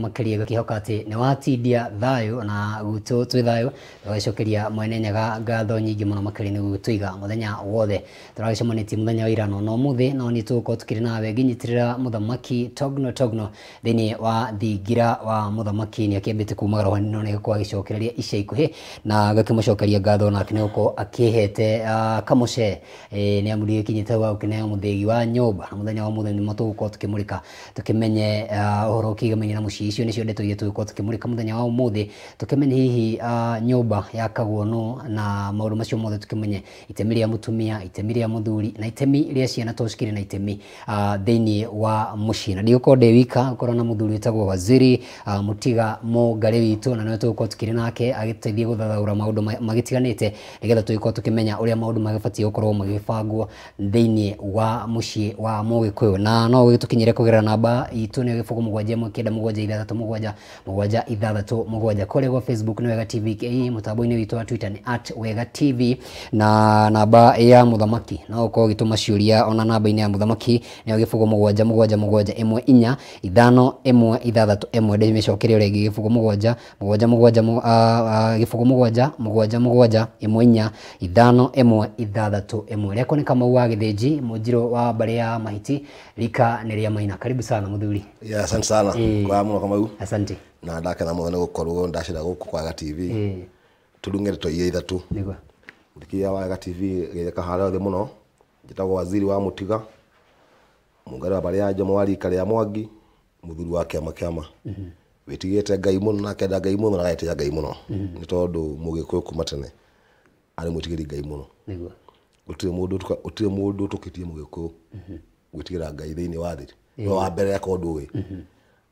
makĩria ngakĩhoka atĩ nĩ watindia thayũ na gwitũ twĩ thayũ tũgagĩcokeria mwene Nyaga ngatho nyingĩ mũno makĩria nĩ gũtũiga mũthenya wothe tũragĩcemanĩtie mũthenya wa ira no ũmũthĩ no nĩ tũgũkorwo tũkĩrĩ nawe ngĩnyitĩrĩra mũthamaki Togno Togno thĩinĩ wa thingira wa mũthamaki nĩ akĩambĩte kumagara hanini no nĩ gũkorwo agĩcokereria ica ikuhĩ na ngakĩmũcokeria ngatho nake nĩ gũkorwo akĩhete kamũce nĩ amu ndigĩkinyĩte hau gũkĩneo mũthĩgi wa nyũmba na mũthenya wa ũmũthĩ nĩmo tũgũkorwo tũkĩmũrĩka tũkĩmenye ũhoro ũkĩgamaine na mũciĩ. Icio nĩcio ndeto iria tũgũkorwo tũkĩmũrĩka mũthenya wa ũmũthĩ tũkĩmenye hihi nyũmba yakagwo nũ na maũndũ macio mothe tũkĩmenye itemi rĩa mũtumia, itemi rĩa mũthuri na itemi rĩa ciana to cikĩrĩ na itemi thĩinĩ wa mũciĩ. Na ndigũkorwo ndĩ wika, gũkorwo na mũthuri wĩtagwo Waziri Mũtiga Mũngarĩ witũ na nĩwe tũgũkorwo tũkĩrĩ nake agĩtũteithia gũthathaũra maũndũ magĩtiganĩte nĩgetha tũgĩkorwo tũkĩmenya ũrĩa maũndũ magĩbatiĩ gũkorwo magĩbangwo thĩinĩ wa mũciĩ wa Mũgĩkũyũ. Na no ũgĩtũkinyĩre kũgerera namba itũ nĩyo 0 7 1 9 7 6 7 7 6 7. Kũrĩa gwa Facebook nĩ Wega TV KE, mũtambo-inĩ witũ wa Twitter nĩ @WegaTV na namba ya mũthamaki no ũkorwo ũgĩtũma ciũria ona namba-inĩ ya mũthamaki nĩyo 0 7 7 7 1 4 5 1 6 1. Ndĩmĩcokerie o rĩngĩ 0 7 7 7 0 7 7 7 1 4 5 1 6 1. Rĩakwa nĩ Kamau wa Gĩthĩnji, mũnjirũ wa mbarĩ ya Mahiti, rika nĩ rĩa Maina. Karibu sana mũthuri. Yeah, asante sana. Kwa mũno Kamau. Asante. Na ndakena mũno nĩ gũkorwo ndacera gũkũ kwa Wega TV. Tũrunge ndeto iria ithatũ. Nĩguo. Mũthikĩria wa Wega TV gĩtheka harĩa othe mũno. Njĩtagwo Waziri wa Mũtiga, mũngarĩ wa mbarĩ ya Njomo wa rika rĩa Mwangi, mũthuri wa kĩama kĩama. Wĩtigĩrĩte Ngai mũno na akenda Ngai mũno na agetĩĩa Ngai mũno. Nĩ tondũ Mũgĩkũyũ kuma tene arĩ mwĩtigĩri Ngai mũno. Nĩguo. Gũtirĩ mũndũ ũtũkĩtie Mũgĩkũyũ gwĩtigĩra Ngai thĩinĩ wa thĩ. Nĩwe wa mbere akorwo ndũĩ.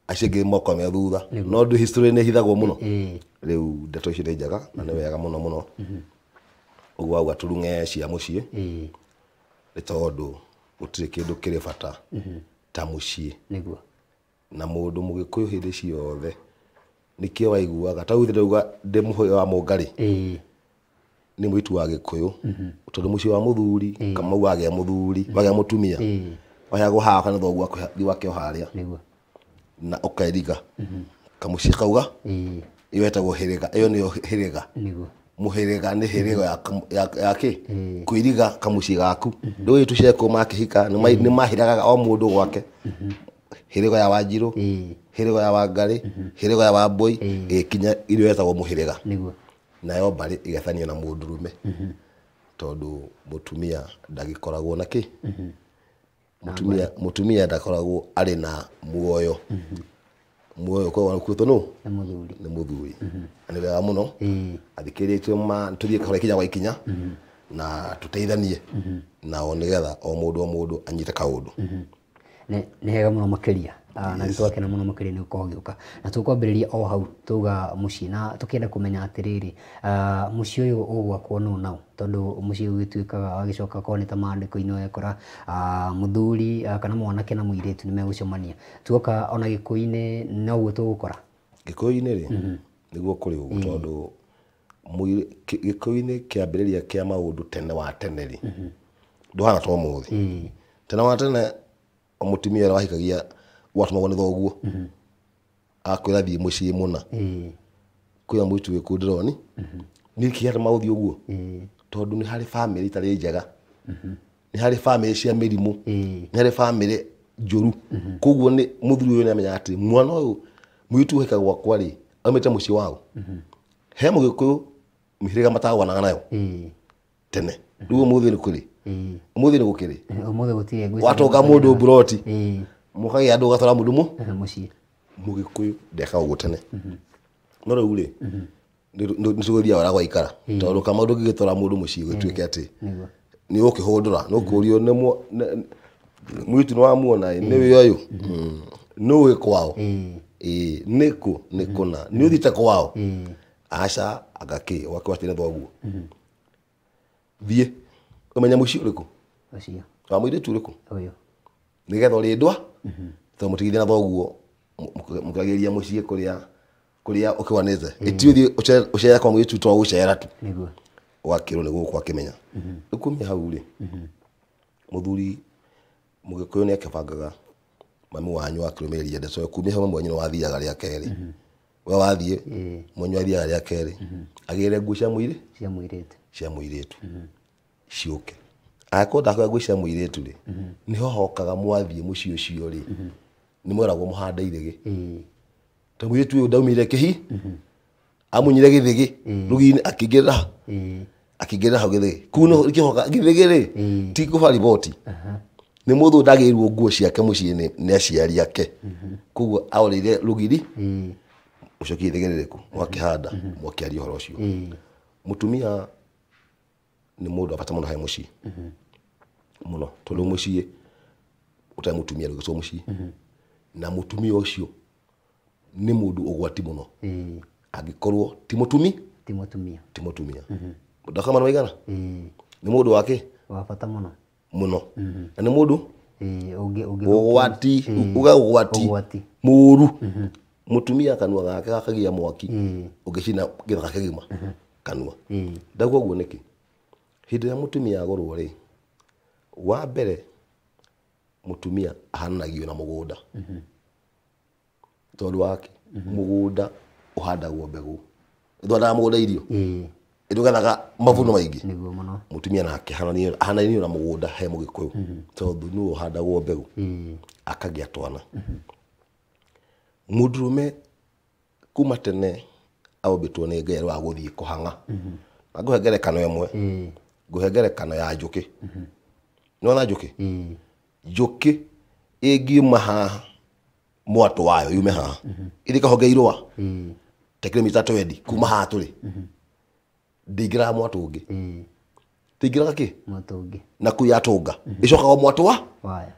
Acio angĩ moka me thutha. No ndũ history nĩ ĩhithagwo mũno. Rĩu ndeto icio nĩ njega na nĩ wega mũno mũno. Ũguo wauga tũrung'e cia mũciĩ nĩ tondũ gũtirĩ kĩndũ kĩrĩ bata ta mũciĩ. Nĩguo. Na mũndũ Mũgĩkũyũ hĩndĩ ciothe nĩkĩo waiguaga ta rĩu ndauga ndĩ mũhĩa wa Mũngarĩ nĩ mũitu wa Gĩkũyũ tondũ mũciĩ wa mũthuri Kamau wagĩa mũthuri wagĩa mũtumia waheagwo haha kana thoguo thiĩ wake o harĩa Nĩguo. na ũkairiga kamũciĩ kauga ĩyo ĩtagwo hĩrĩga, ĩyo nĩyo hĩrĩga. Nĩguo. Mũhĩrĩga nĩ hĩrĩga ya kĩ kwĩriga kamũciĩ gaku. Ndũĩ tũcekũ makĩhika nĩ mahĩragaga o mũndũ gwake, hĩrĩga ya Wanjirũ, hĩrĩga ya Wangarĩ, hĩrĩga ya Wambũi, ĩgĩkinya ĩrĩa ĩtagwo mũhĩrĩga. Nĩguo. Nayo mbarĩ ĩgetanio na mũndũrũme tondũ mũtumia ndagĩkoragwo na kĩ mũtumia ndakoragwo arĩ na muoyo muoyo ũkoragwo ũkuĩtwo nũ? Nĩ mũthuri. Nĩ mũthuri. Na nĩ wega mũno athikĩrĩtie ma tũthiĩ kahora ikinya gwa ikinya na tũteithanie nao nĩgetha o mũndũ o mũndũ anyite kaũndũ. Nĩ hega mũno makĩria na nĩ twakena mũno makĩria nĩ gũkorwo ũgĩũka na tũkwambĩrĩria o hau tuga mũciĩ na tũkĩenda kũmenya atĩrĩrĩ, mũciĩ ũyũ ũgwakwo nũ nau, tondũ mũciĩ ũgĩtuĩkaga wagĩcoka korwo nĩ ta maandĩko-inĩ ũgakora mũthuri kana mwanake na mũirĩtu nĩ megũcemania. Tuoka ona Gĩkũyũ-inĩ noguo tũgũkora. Gĩkũyũ-inĩ rĩ, nĩguo kũrĩ ũguo tondũ Gĩkũyũ-inĩ kĩambĩrĩria kĩa maũndũ tene wa tene rĩ ndũhana ta ũmũthĩ. Tene wa tene mũtumia ũrĩa wahikagia watũmagwo nĩ thoguo akwĩra thiĩ mũciĩ mũna kwĩna mũirĩtu wĩ kũu ndĩroni nĩ kĩ atũma ũthiĩ ũguo tondũ nĩ harĩ bamĩrĩ itarĩ njega, nĩ harĩ bamĩrĩ cia mĩrimũ, nĩ harĩ bamĩrĩ njũru. Koguo nĩ mũthuri ũyũ nĩ amenyaga atĩ mwana ũyũ mũirĩtu ũhika gwakwa rĩ aumĩte mũciĩ wao he Mũgĩkũyũ mĩhĩrĩga matagwanaga nayo tene. Rĩu ũmũthĩ nĩ kũrĩ ũmũthĩ nĩ gũkĩrĩ Ũmũthĩ gũtirĩ ngwĩciria. Watonga mũndũ mburoti mũkagĩa andũ ũgatwara mũndũ mũ Mũciĩ. Mũgĩkũyũ ndekaga ũguo tene, no rĩu rĩ nĩ tũgũthiaga ũrĩa gwaikara tondũ kama ndũngĩgĩtwara mũndũ mũciĩ gũtuĩke atĩ Nĩguo. Nĩ ũkĩhũndũra nĩ ũkũrio nĩ mũirĩtu nĩ wamuona ĩ nĩ wĩ ũyũ nĩ ũĩ kwao ĩ nĩ kũ nĩ kũna nĩ ũthiĩte kwao aca anga kĩ ũgakĩwa atĩ nĩ thoguo thiĩ ũmenye mũciĩ ũrĩkũ Ũcio. Wa mũirĩtu ũrĩkũ Ũyũ. Nĩgetha ũrĩndwa tondũ mũtigithie na thoguo mũkagĩria mũciĩ kũrĩa kũrĩa ũkĩwanĩte ĩti ũthiĩ ũcere kwa mũirĩtu to gũcera tu. Nĩguo. Ũgakĩrwo nĩ gũkũ akĩmenya. Rĩu kumia hau rĩ, mũthuri Mũgĩkũyũ nĩ akĩbangaga Mami wanyu akĩrũmĩrĩria ndeto ĩyo kumia hau mami wanyu nĩ wathiaga rĩa kerĩ. We wathiĩ mwanyu athiaga rĩa kerĩ agĩre nguo cia mũirĩ Cia mũirĩtu. Cia mũirĩtu ciũke. Angĩkorwo ndakoya nguo cia mũirĩtu rĩ, nĩho hokaga mwathiĩ mũciĩ ũcio rĩ, nĩ mweragwo mũhande irĩgĩ. Tondũ mũirĩtu ũyũ ndaumire kĩhi amunyire gĩthĩgĩ rũgiri-inĩ akĩingĩrĩra ha? Akĩingĩrĩra hau gĩthĩgĩ kuu nĩho kĩhoka gĩthĩgĩ rĩ ti kũba riboti nĩ mũthũ ndagĩrwo nguo ciake mũciĩ nĩ aciari ake, koguo aorĩire rũgiri. Mũcokie ithĩgĩ rĩrĩkũ mwakĩhanda mwakĩaria ũhoro ũcio. Mũtumia nĩ mũndũ wa bata mũno harĩ mũciĩ mũno, tondũ mũciĩ ũtarĩ mũtumia ndũngĩtwo mũciĩ, na mũtumia ũcio nĩ mũndũ ũgwati mũno angĩkorwo ti mũtumi. Ti mũtumia. Ti mũtumia ndakama nĩ waigana nĩ mũndũ wake wa bata mũno. Mũno, na nĩ mũndũ Ũngĩ ũgwati uga ũgwati Ũgwati. Mũru. Mũtumia kanua gake gakagia mwaki ũngĩcina gĩthaka kĩgima kanua. Ndauga ũguo nĩkĩ? Hĩndĩ ĩrĩa mũtumia agũrwo rĩ, wa mbere mũtumia ahananagio na mũgũnda, tondũ wake mũgũnda ũhandagwo mbegũ, ĩtwandaga mũgũnda irio ĩndũgethaga mavuno maingĩ. Nĩguo mũno. Mũtumia nake ahananio na mũgũnda he mũgĩkũyũ, tondũ nĩwe ũhandagwo mbegũ akagĩa twana. Mũndũrũme kuma tene aũmbĩtwo nĩ Ngai arĩ wa gũthiĩ kũhang'a. Na ngũhe ngerekano ĩmwe, ngũhe ngerekano ya njũkĩ. Nĩwona njũkĩ? Njũkĩ ĩngiuma haha mwatũ wayo yume haha ĩthiĩ ĩkahonge irũa ta kilomita 20 kuma haha tũrĩ, ndĩingĩraga mwatũ ũngĩ. Ndĩingĩraga kĩ? Mwatũ ũngĩ. Na kũu yatũnga ĩcokaga mwatũ wa waya.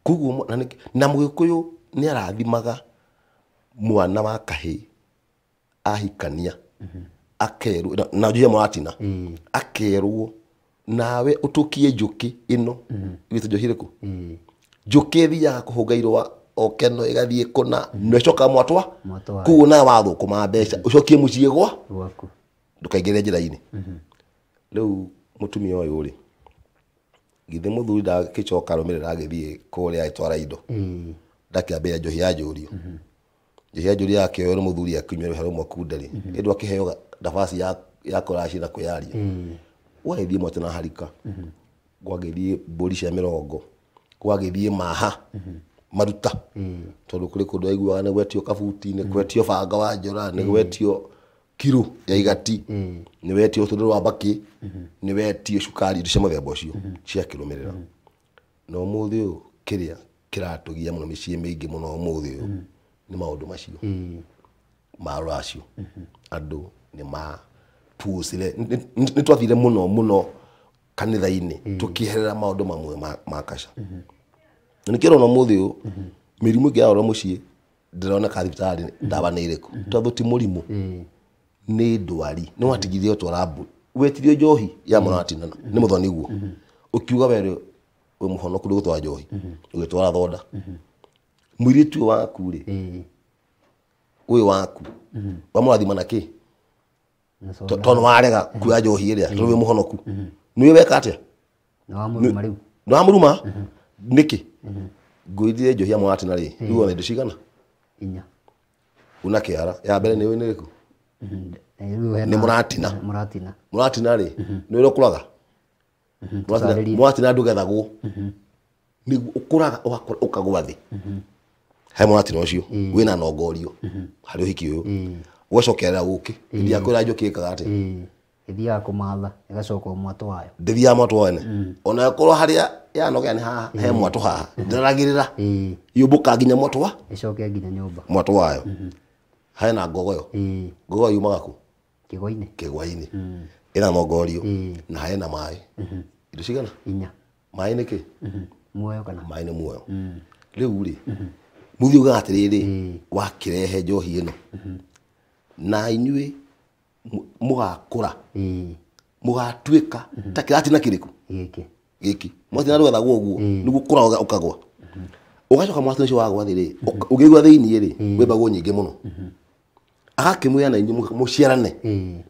Koguo na mũgĩkũyũ nĩ arathimaga mwana wa kahĩĩ ahikania akerwo na njũhia mũratina akerwo nawe ũtũkie njũkĩ ĩno ĩgĩtwo njohi ĩrĩkũ. Njũkĩ ĩthiaga kũhũnga irũa o keno ĩgathiĩ kũna na ĩcokaga mwatwa. Mwatwa. Koguo nawe wathũkũma mbeca ũcokie mũciĩ gwa gwaku. Ndũkaingĩre njĩra-inĩ. Rĩu mũtumia ũyũ rĩ, githĩ mũthuri ndagĩcoka arũmĩrĩra agĩthiĩ kũrĩa agĩtwara indo, ndakĩambĩrĩria njohi ya njũrio. Njohi ya njũrio yakĩoywo nĩ mũthuri akinyua rũhĩa rũmwe kunda rĩ, ĩndũ akĩheo nafasi ya kũracia na kwĩyaria. Gwagĩthiĩ mwatũ na harika, gwagĩthiĩ mbũri cia mĩrongo, gwagĩthiĩ maha maruta, tondũ kũrĩ kũndũ aiguaga nĩ gwetio kabuti, nĩ gwetio banga wa njora, nĩ gwetio kiro ya igati, nĩ wetio rũtũndũ rwa mbakĩ, nĩ wetio cukari, indo cia mũthemba ũcio ciakĩrũmĩrĩra. Na ũmũthĩ ũyũ kĩrĩa kĩratũgia mũno mĩciĩ mĩingĩ mũno ũmũthĩ ũyũ nĩ maũndũ macio ma rũracio. Andũ nĩ mapucire, nĩ twathire mũno mũno kanitha-inĩ tũkĩeherera maũndũ mamwe ma kaca. Na nĩkĩo ũrona ũmũthĩ ũyũ mĩrimũ ĩngĩ yarora mũciĩ ndĩroneka thibitarĩ ndawa nĩ ĩrĩkũ, tondũ ti mũrimũ nĩ ndwari. Nĩ watigithio twara mbũri, wetirio njohi ya mũratina nĩ mũthoni guo, ũkiuga we wĩ mũhonoku ndũgũtwara njohi, ũgĩtwara thonda. Mũirĩtu ũyũ waku rĩ, ũyũ waku wamũrathima na kĩ? Tondũ warega kuoya njohi ĩrĩa, tondũ wĩ mũhonoku nĩwe weka atĩa? Nĩ wamũruma rĩu. Nĩ wamũruma nĩkĩ? Ngũithie njohi ya mũratina rĩ, rĩu ona indo cigana? Inya. Una kĩara ya mbere nĩ ũĩ nĩ ĩrĩkũ? Nĩ mũratina. Mũratina. Mũratina rĩ, nĩ ũrĩa ũkũraga. Mũratina ndũgethagwo, nĩguo ũkũraga ũgakũra ũkagwa thĩ. He mũratina ũcio wĩna nongorio harĩ ũhiki ũyũ, ũgacokerera ũkĩ hĩndĩ ya kwĩra njũkĩ ĩkaga atĩa? Ĩthiaga kũmatha ĩgacoka o mwatũ wayo. Ndĩthiaga mwatũ wene, ona ĩkorwo harĩa yanogera nĩ haha he mwatũ haha ndĩraragĩrĩra, yũmbũkaga nginya mwatũ wa ĩcoke nginya nyũmba. Mwatũ wayo. Hena ngogoyo. Ngogoyo yumaga kũ? Kĩgwa-inĩ. Kĩgwa-inĩ ĩna nongorio na hena maĩ. Indo cigana? Inya. Maĩ nĩ kĩ? Muoyo kana? Maĩ nĩ muoyo. Rĩu rĩ, mũthiĩ ugaga atĩrĩrĩ, wakĩrehe njohi ĩno na inyuĩ mũgakũra, mũgatuĩka ta kĩratina kĩrĩkũ? Gĩkĩ. Gĩkĩ mwatina ndũgethagwo ũguo, nĩguo ũkũraga ũkagwa, ũgacoka mwatina ũcio wagwa thĩ rĩ, ũngĩigua thĩiniĩ rĩ, kwĩ mbegũ nyingĩ mũno. Agakĩmwĩra na inyuĩ mũciarane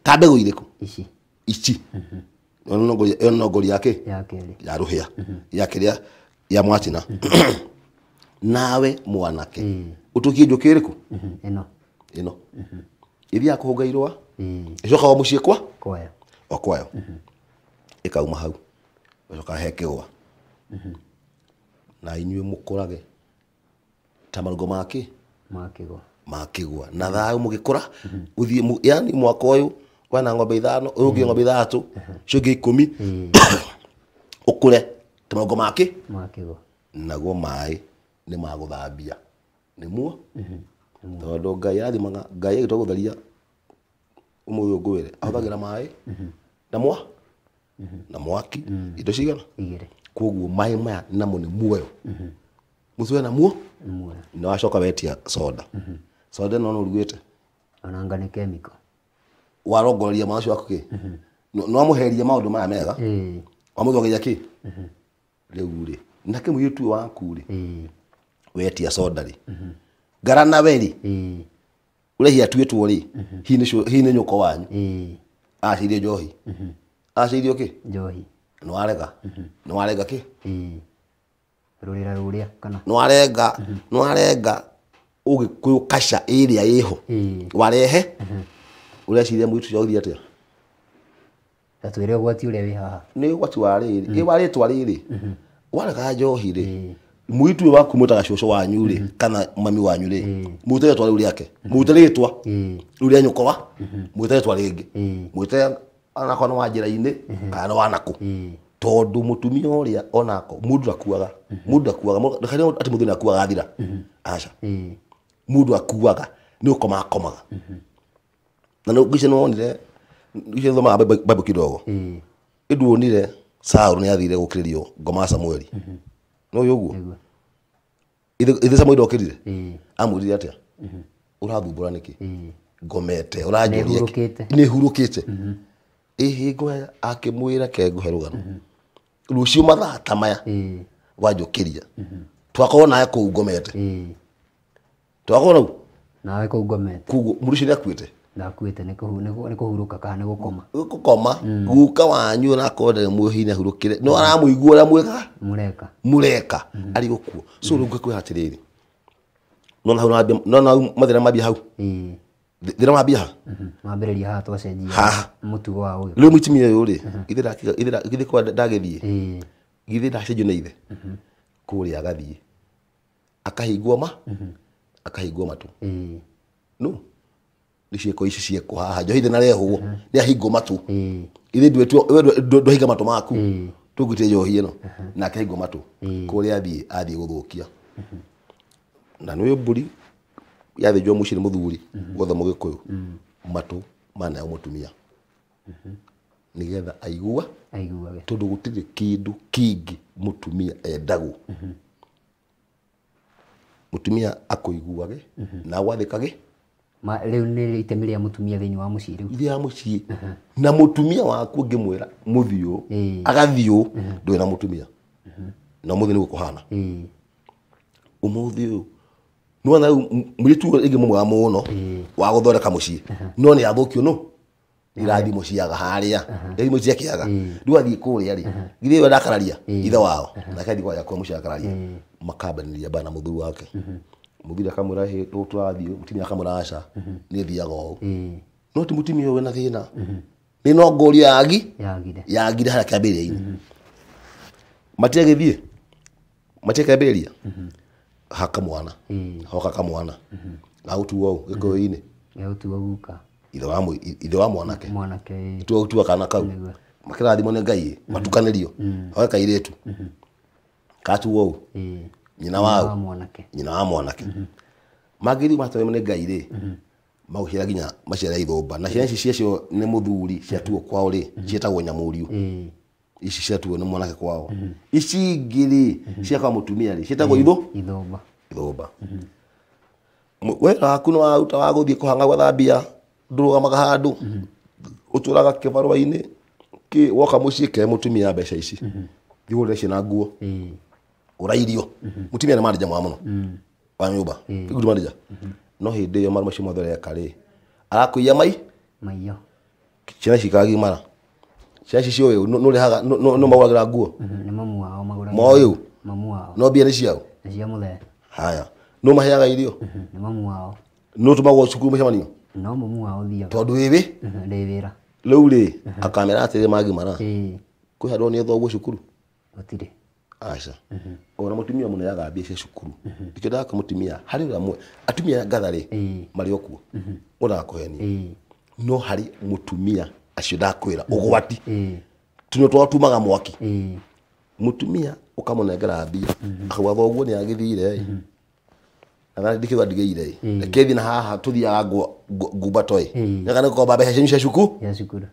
ta mbegũ irĩkũ? Ici. Ici. Ĩyo nĩ nongori ya kĩ? Ya kerĩ. Ya rũhĩa ya kĩrĩa ya mwatina. Nawe mwanake ũtũkie njũkĩ ĩrĩkũ? Ĩno. Ĩno. Ĩthiaga kũhũnga irũa. Ĩcokaga o mũciĩ kwa? Kwayo. O kwayo. Ĩkauma hau. Ĩcokaga he kĩgwa. Na inyuĩ mũkũrage ta marũngo ma kĩ? Ma kĩgwa. Ma kĩgwa. Na thayũ mũgĩkũra, ũthiĩ yani mwaka ũyũ wena ng'ombe 5, ũyũ ũngĩ ng'ombe 3, ũcio ũngĩ 10. Ũkũre ta marũngo ma kĩ? Ma kĩgwa. Naguo maĩ nĩ ma gũthambia. Nĩ muo? Tondũ Ngai athimaga, Ngai agĩtua gũtheria ũmũthĩ ngwĩre, ahũthagĩra maĩ na mwa na mwaki indo cigana? Igĩrĩ. Koguo maĩ maya namo nĩ muoyo. Mũtwe na muo? Muoyo. Na wacoka wetia soda. Soda ĩno nĩ ũrugĩte? Ona anga nĩ chemical. Warongoreria mwana ũcio waku kĩ? Nĩ wamũheria maũndũ maya mega? Wamũthogithia kĩ? Rĩu rĩ, nake mũirĩtu ũyũ waku rĩ, wetia soda rĩ, ngara nawe rĩ, ũrĩa hihi atuĩtwo rĩ, hihi nĩ nyũkwa wanyu. Acirie njohi. Acirio kĩ? Njohi. Nĩ warega. Nĩ warega kĩ? Rũrĩra rũrĩa kana? Nĩ warenga, nĩ warenga ũgĩkũyũ kaca ĩrĩa ĩho. Warehe. Ũreciria mũirĩtu ũcio agũthiĩ atĩa? Ta twĩre ũgwati ũrĩa wĩ haha. Nĩ ũgwati wa rĩrĩ, ĩ wa rĩtwa rĩrĩ. Warega njohi rĩ, mũirĩtu ũyũ waku mwĩtaga cũcũ wanyu rĩ, kana mami wanyu rĩ, mwĩte rĩtwa rĩu rĩake. Mwĩte rĩtwa rĩu rĩa nyũkwa, mwĩte rĩtwa rĩngĩ. Mwĩte onakorwo nĩ wa njĩra-inĩ, kana nĩ wa nakũ. Tondũ mũtumia ũrĩa onako, mũndũ ndakuaga. Mũndũ ndakuaga, ndũkarigwo atĩ mũthuri nĩakuaga athira. Aca. Mũndũ akuaga, nĩ gũkoma akomaga. Na nĩ ngwĩciria nĩ wonire, ngwĩciria nĩthomaga Bible kidogo. Ĩndĩ wonire Saũlũ nĩ athire gũkĩrĩrio ngoma ya Samueli. No ũĩ ũguo? Ithe Samueli ndokĩrire? Amwĩrire atĩa? Ũrathumbũra nĩkĩ? Ngomete, ũranjũria kĩ? Nĩhurũkĩte. Nĩhurũkĩte. Ĩhĩ ngũhe, akĩmwĩra ke ngũhe rũgano. Rũciũ mathaa ta maya wanjũkĩria. Twakorwo nawe kũu ngomete. Twakorwo nau? Nawe kũu ngomete. Koguo mũndũ ũcio nĩakuĩte? Ndakuĩte, nĩ kũhurũka kana nĩ gũkoma? Gũkoma. Guka wanyu onakorwo ndarĩ muoyo hihi nĩahurũkire, no aramũigua ũrĩa mwĩkaga? Mũreka. Mũreka. Arĩ gũkuo. So rĩu ngwĩra atĩrĩrĩ, nona hau nona hau mathĩna mambia hau? Thĩna wambia ha? Mambĩrĩria haha twacenjia Haha. mũtugo wa ũyũ. Rĩu mũtumia ũyũ rĩ, githĩ kwa ndagĩthiĩ? Githĩ ndacenjio nĩ ithe? Kũrĩa agathiĩ. Akahingwo ma? Akahingwo matũ. No. Nĩ ciĩko ici ciekwo haha, njohi ndĩnarehwo, nĩ ahingwo matũ. Ithe ndwahinga matũ maku. Tũngĩtie njohi ĩno. Nake ahingwo matũ. Kũrĩa athiĩ, athiĩ gũthũkia. Na nĩ ũyũ mbũri yathĩnjwo mũciĩ nĩ mũthuri, wothe mũgĩkũyũ. Matũ maneo mũtumia. Nĩgetha aigua, Aiguage. Tondũ gũtirĩ kĩndũ kĩngĩ mũtumia endagwo. Mũtumia akũiguage na agwathĩkage. Ma rĩu nĩ itemi rĩa mũtumia thĩinĩ wa mũciĩ rĩu. Rĩa mũciĩ. Na mũtumia waku ũngĩmwĩra mũthiĩ ũũ, agathiĩ ũũ, ndũrĩ na mũtumia. Na ũmũthĩ nĩguo kũhana. Ũmũthĩ ũyũ, nĩwona rĩu mũirĩtu ũyũ rĩngĩ mũmwega mũno wa gũthondeka mũciĩ. No nĩ athũkio nũ? Irathimo ciaga harĩa. Irathimo cia kĩaga. Rĩu athiĩ kũrĩa rĩ, githĩ we ndakararia ithe wao. Nake athiĩ kũrĩa kwa mũciĩ akararia. Makambanĩria mbara na mũthuri wake. Mũthuri akamwĩra, hĩ, rĩu tũrathiĩ, mũtumia akamwĩra aca, niĩ thiaga ũũ. No ti mũtumia ũyũ wĩna thĩna. Nĩ no ngũrio yagi? Yagire. Yagire harĩa kĩambĩrĩria-inĩ. Matiagĩthiĩ? Matiakĩambĩrĩria? Haka mwana. Hoka kamwana. Gagũtuo ũũ, gĩkũyũ-inĩ. Gagũtuo guka. Ithe wa mwanake. Mwanake, ĩĩ. Tuo gũtua kana kau. Nĩguo. Makĩrathimwo nĩ Ngai, matukanĩrio. Hoka kairĩtu. Gatuo ũũ. Nyina wa Nyina wa mwanake. Nyina wa mwanake. Mangĩthiĩ matũmwo nĩ Ngai rĩ, magũciara nginya maciare ithũmba. Na ciana ici ciacio nĩ mũthuri ciatuo kwao rĩ, ciĩtagwo nyamũriũ. Ici ciatuo nĩ mwanake kwao. Ici ingĩ rĩ, cia kwa mũtumia rĩ, ciĩtagwo Ithũmba. Ithũmba. Wĩra waku nĩ waruta wa gũthiĩ kũhang'a gwathambia, ndũrũgamaga handũ. Ũtũraga kĩbarũa-inĩ, kĩ woka mũciĩ ke mũtumia mbeca ici. Thiĩ ũgũrĩre ciana nguo. Gũra irio. Mũtumia nĩ manager mwega mũno. Wa nyũmba. Good manager. No hĩndĩ ĩyo marũa macio mothe ũreka rĩ, arakũiya mai? Maiyo. Ciana ici ikagimara. Ciana ici ciũĩ, nũrĩhaga, nũ magũragĩra nguo? Nĩ mamu wao magũragĩra. Moĩ ũ? Mamu wao. No mbia nĩ ciao? Nĩ cia mũthee. Haya no maheaga irio. Nĩ mamu wao. No tũmagwo cukuru mũcemanio. No mamu wao thiaga. Tondũ wĩwĩ ndĩ wĩra. Rĩu rĩ akamera atĩrĩ magimara. Kwĩ handũ nĩ thoguo cukuru? Gũtirĩ. Aca. Ona mũtumia mũneaga mbia cia cukuru. Ndikĩo ndaka mũtumia harĩ ũrĩa atumia ngatha rĩ marĩ o kuo. Ũrakũhenia. No harĩ mũtumia acio ndakwĩra ũgwati. Tũnua twao tumaga mwaki. Mũtumia ũkamũnengera mbia akauga thoguo nĩ agĩthire na ndikĩuga ndigĩire reke thiĩ na haha tũthiaga ngumbato ĩ nyaga nĩ gũkomba mbeca cianyu cia cukuru. Cia cukuru.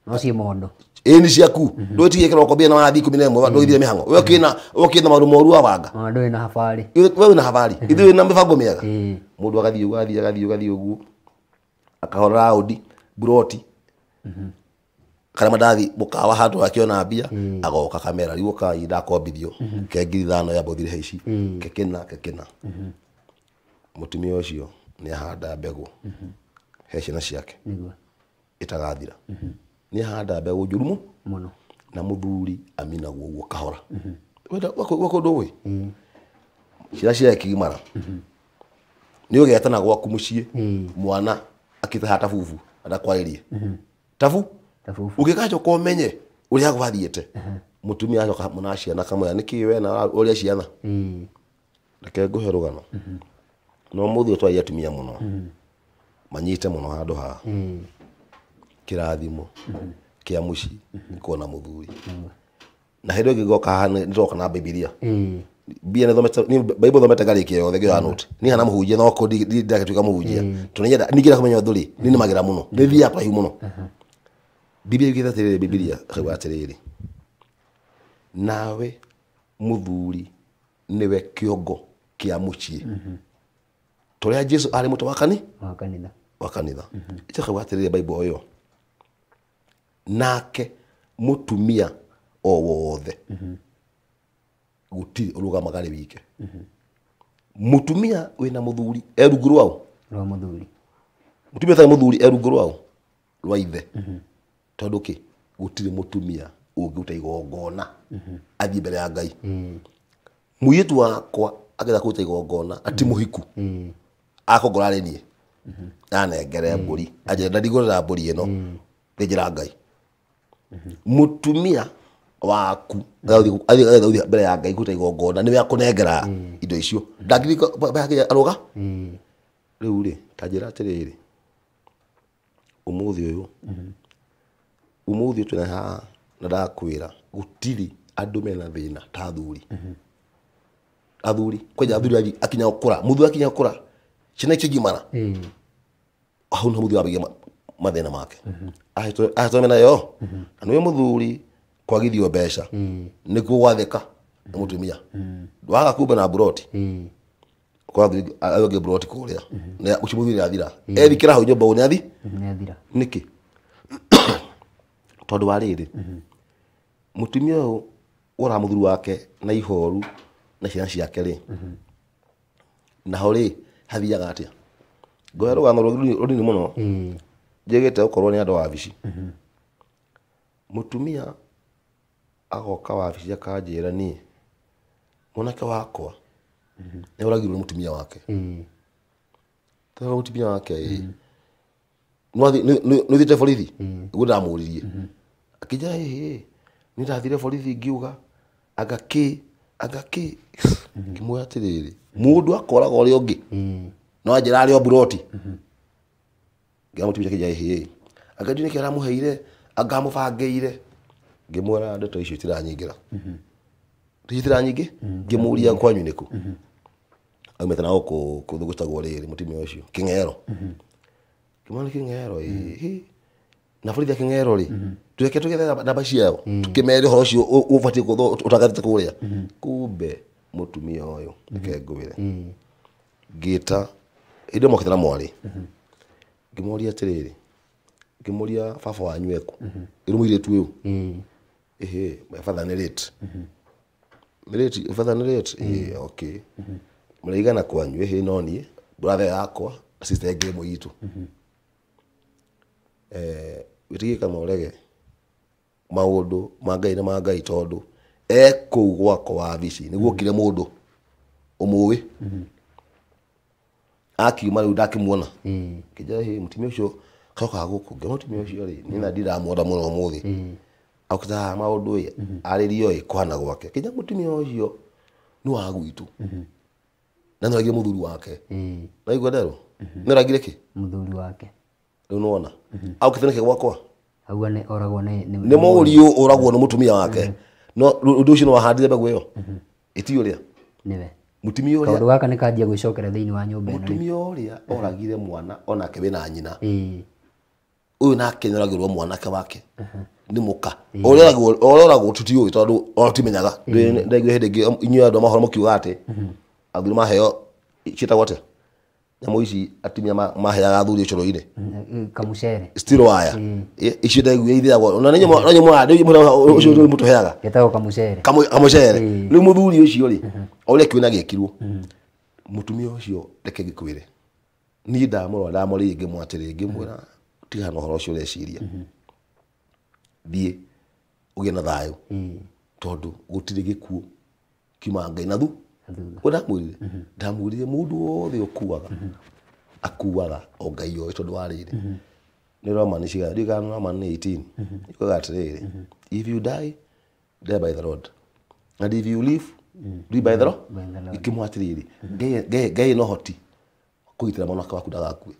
No ciĩ mondo. Ĩ nĩ ciaku. Ndũgĩtigie kĩroko mbia na wathiĩ 11 ndũgĩthire mĩhang'o. We ũkĩna maũndũ moru wa wanga. Ona ndũrĩ na habarĩ. We wĩna habarĩ. Ithuĩ wĩna mĩbango mĩega. Mũndũ agathiĩ ũguo agathiĩ agathiĩ agathiĩ ũguo akahora raũndi buroti kana mandathi mũkawa handũ akĩona mbia agoka kamera rĩu ũkai ndakombithio ke 5,000 ya bothire ici kekena kekena. Mũtumia ũcio nĩ ahanda mbegũ he ciana ciake ĩtagathira. Nĩ ahanda mbegũ njũru mũno na mũthuri aminagwo ũguo kahora. Wenda wako ndũĩ ciana ciake kĩgimara nĩ ũgetana gwaku mũciĩ mwana akĩtaha tabubu andakwarĩrie tabu ũngĩgacoka ũmenye ũrĩa gwathiĩte. Mũtumia acoka mũna ciana kamwĩra nĩkĩ we na ũrĩa ciana. Reke ngũhe rũgano. No mũthĩ twaria atumia mũno manyite mũno handũ haha. Kĩrathimo kĩa mũciĩ nĩ kuona mũthuri. Na hĩndĩ ĩngĩ ngoka haha nĩndoka na Bibilia. Mbia nĩthomete Bible thomete ngarĩkia yothe ngĩoya note. Niĩ hana mũhunjia no ko ndingĩtuĩka mũhunjia. Tondũ nĩnyenda ningĩenda kũmenya ũndũ rĩ niĩ nĩmagĩra mũno. Nĩ thiaga kũraihu mũno. Biblia yugĩte atĩrĩrĩ, Bibilia ĩkauga atĩrĩrĩ, nawe mũthuri nĩwe kĩongo kĩa mũciĩ. Torĩa Jesu arĩ mũtwe wa kanitha. Wa kanitha. Ĩkauga atĩrĩrĩ Bible ĩyo, nake mũtumia o wothe gũtirĩ ũrũgamaga arĩ wike. Mũtumia wĩna mũthuri e rungu rwao. Rwa mũthuri. Mũtumia ũtarĩ mũthuri e rungu rwao rwa ithe. Tondũ kĩ gũtirĩ mũtumia ũngĩruta igongona athiĩ mbere ya Ngai. Mũirĩtu wakwa akĩenda kũruta igongona ati mũhiku akongora arĩ niĩ anengere mbũri anjĩra ndandigũrĩra mbũri ĩno thĩnjĩra Ngai. Mũtumia waku athiĩ mbere ya Ngai kũruta igongona nĩwe akũnengera indo icio ndangĩthiĩ arũga. Rĩu rĩ ta njĩra atĩrĩrĩ, ũmũthĩ ũyũ ũmũthĩ twĩna haha na ndakwĩra gũtirĩ andũ mena thĩna ta athuri. Athuri kwanja athuri akinya gũkũra mũthuri akinya gũkũra ciana icio ngimara hau nĩho mũthuri wambagia mathĩna make. Ahetwo mena yo na nĩwe mũthuri kwagithio mbeca nĩkuo gwathĩka nĩ mũtumia. Waga kumba na buroti kwa athuri angĩ buroti kũrĩa ũcio mũthuri nĩathira ethikĩra hau nyũmba ũguo nĩathi nĩathira. Nĩkĩ? Tondũ wa rĩrĩ mũtumia ũyũ woraga mũthuri wake na ihoru na ciana ciake rĩ naho rĩ hathiaga atĩa? Ngoya rũgano rũnini mũno njĩgĩte gũkorwo nĩ andũ a wabici. Mũtumia agoka wabici akanjĩra niĩ mwanake wakwa nĩ oragirwo nĩ mũtumia wake. Tondũ mũtumia wake ĩ nĩ ũthiĩte borithi? Nĩguo ndamũririe. Akĩnjĩra ĩhĩ niĩ ndathire borithi ngiuga anga kĩ anga kĩ. Ngĩmwĩra atĩrĩrĩ mũndũ akoraga ũrĩa ũngĩ no anjĩra arĩ o buroti. Ngĩra mũtumia akĩnjĩra ĩhĩ anga ndiũĩ nĩkĩ aramũheire anga amũbangĩire. Ngĩmwĩra ndeto icio itiranyingĩra. Icio itiranyingĩ? Ngĩmũria kwanyu nĩkũ? Aumĩte na gũkũ kũndũ gwĩtagwo rĩrĩ mũtumia ũcio Kĩng'ero. Ngĩmwĩra nĩ Kĩng'ero ĩ na borithi ya Kĩng'ero rĩ tweke tũgethe namba ciao tũkĩmere ũhoro ũcio ũbatiĩ ũtangathĩte kũrĩa. Kumbe mũtumia ũyũ reke ngwĩre ngĩta hĩndĩ ĩyo mokĩte na mwarĩ ngĩmũria atĩrĩrĩ ngĩmũria baba wanyu ekũ ĩrĩ mũirĩtu ũyũ ĩhĩ my father nĩ late. Nĩ late, father nĩ late. Ĩĩ okay mũraigana kwanyu ĩhĩ no niĩ brother yakwa na sister ĩngĩ ĩmwe itũ. Wĩtĩkie kana ũrege maũndũ ma Ngai nĩ ma Ngai tondũ e kũu gwakwa wabici nĩguo okire mũndũ Ũmũĩ akiuma rĩu ndakimuona kĩnjĩra hĩ mũtumia ũcio kaokaga gũkũ ngĩona mũtumia ũcio rĩ niĩ na ndiramuona mũno ũmũthĩ aukĩta maũndũ ĩ arĩrio ĩ kũhana gwake kĩnja mũtumia ũcio nĩ wa gwitũ na nĩoragire mũthuri wake naigua nderwo nĩoragire kĩ mũthuri wake rĩu nĩwona aukĩte nĩkĩ gwakwa auga nĩ oragwo nĩ mũriũ ũragwo nĩ mũtumia wake no ũndũ ũcio nĩwahandire mbegũ ĩyo ĩti ũrĩa nĩwe mũtumia ũrĩa kaũndũ gaka nĩ kanjia gwĩcokera thĩinĩ wa nyũmba ĩno mũtumia ũrĩa oragire mwana onake wĩna nyina ũyũ nake nĩoragirwo mwanake wake nĩ mũka ũrĩa oragwo tũtiũĩ tondũ ona tũtimenyaga ndaiguire hĩndĩ ĩngĩ inyuĩ andũ a mohoro mũkiuga atĩ athuri maheo ciĩtagwo atĩa nyamũ ici atumia maheaga athuri ũcũrũ-inĩ kamucere steel wire icio ndaiguire ithĩagwo na nĩ ũcio mũtũheaga getagwo kamucere kamucere rĩu mũthuri ũcio rĩ o ũrĩa kĩona gĩekirwo mũtumia ũcio reke ngĩkwĩre niĩ ndamũrora ndamũrĩire ngĩmwatĩrĩ ngĩmwĩra tigana na ũhoro ũcio ũreciria thiĩ ũgĩe na thayũ tondũ gũtirĩ gĩkuũ kiumaga Ngai na thu ndamwĩrire ndamwĩrire mũndũ wothe ũkuaga akuaga o Ngai oĩ tondũ wa rĩrĩ nĩ Roman cigana ndiũĩ kana Roman nĩ 18 ikugaga atĩrĩrĩ if you die die by the Lord and if you live live by the Lord ikĩmwĩra atĩrĩrĩ Ngai no hoti kũgitĩra mwanake waku ndagakue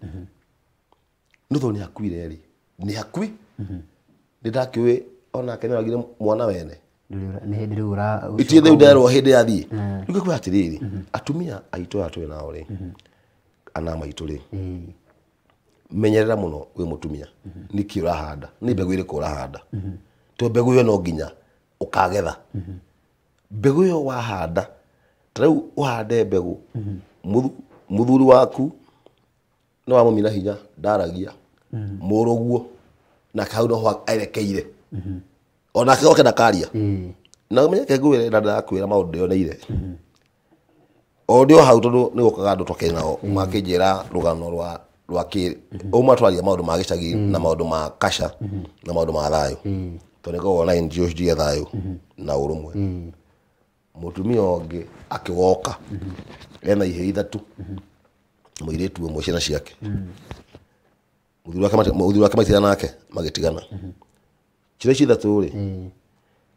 no tondũ nĩ akuire rĩ nĩ akui nĩ ndakĩũĩ onake nĩoragire mwana wene nĩ hĩndĩ rĩu itirĩ rĩu nderwo hĩndĩ yathiĩ rĩu ngĩkwĩra atĩrĩrĩ atumia aitũ aya twĩ nao rĩ ana maitũ rĩ menyerera mũno wĩ mũtumia nĩkĩ ũrahanda nĩ mbegũ ĩrĩkũ ũrahanda tondũ mbegũ ĩyo no nginya ũkagetha mbegũ ĩyo wahanda ta rĩu ũhande mbegũ mũthuri waku no wamũmina hinya ndaragia mũrũguo nake hau noho erekeire onake oke ndakaria na ũmenye reke ngwĩre na ndĩrakwĩra maũndũ ndĩoneire o ndĩ o hau tondũ nĩ gũkaga andũ twakĩrĩ nao makĩnjĩra rũgano rwa kĩ ũma twaria maũndũ ma gĩcagi na maũndũ ma kasha na maũndũ ma thayũ tondũ nĩ ngoragwo na NGO cia thayũ na ũrũmwe mũtumia ũngĩ akĩwoka ena ihĩĩ ithatũ mũirĩtu ũmwe ciana ciake mũthuri wake matigana nake magĩtigana ciana ici ithatũ rĩ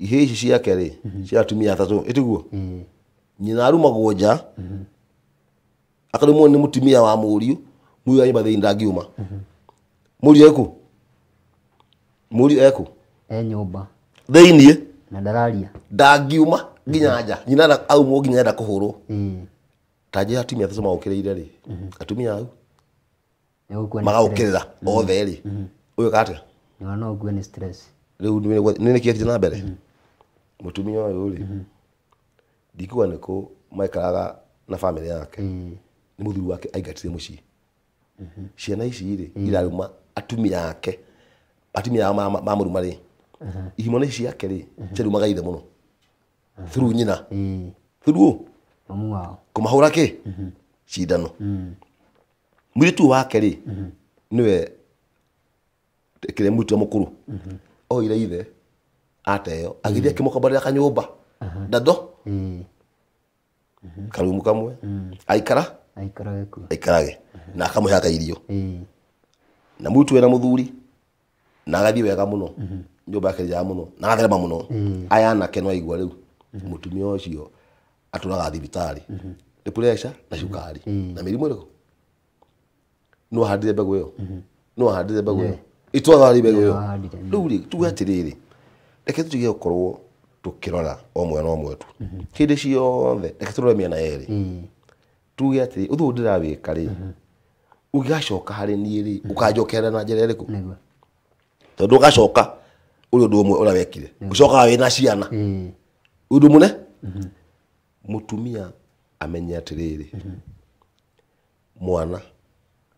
ihĩĩ ici ciake rĩ cia atumia atatũ ĩtiguo nyina arumagwo nja akarumwo nĩ mũtumia wa mũriũ mũriũ wa nyũmba thĩinĩ ndangiuma mũriũ eku mũriũ eku e nyũmba thĩiniĩ na ndararia ndangiuma nginya nja nyina aumwo nginya enda kũhũrwo ta njĩra atumia atatũ magũkĩrĩire rĩ atumia au magagũkĩrĩra othe rĩ ũyũ ka atĩa no ũkue nĩ stress rĩu nĩ nĩkĩ gĩathiĩ na mbere mũtumia ũyũ rĩ ndikuga nĩ kũ maikaraga na bamĩrĩ yake nĩ mũthuri wake aingatire mũciĩ ciana ici rĩ iraruma atumia ake atumia ao mamũruma rĩ ihimo ici ciake rĩ ciarumaga ithe mũno through nyina through mamu wao kũmahũra kĩ cindano mũirĩtu wake rĩ nĩwe kĩrĩa mũirĩtu mũkũrũ oire ithe ateo agĩthiĩ akĩmũkomborera kanyũmba ndando karumu kamwe aikara aikarage kuo aikarage na akamũheaga irio na mũirĩtu wĩna mũthuri na agathiĩ wega mũno nyũmba yake njega mũno na agatherema mũno aya anake no aigua rĩu mũtumia ũcio atũraga thibitarĩ nĩ pressure na cukari na mĩrimũ ĩrĩkũ no ahandire mbegũ ĩyo no ahandire mbegũ ĩyo itwaga mbegũ ĩyo rĩu rĩ tuge atĩrĩrĩ reke tũtige gũkorwo tũkĩrora o mwena ũmwe tu hĩndĩ ciothe reke tũrore mĩena yerĩ tuge atĩrĩ ũndũ ũyũ ndĩrawĩka rĩ ũngĩgacoka harĩ niĩ rĩ ũkanjokerera na njĩra ĩrĩkũ tondũ ũgacoka ũrĩ ũndũ ũmwe ũrĩa wekire ũcokaga wĩna ciana ũndũ mũne mũtumia amenye atĩrĩrĩ mwana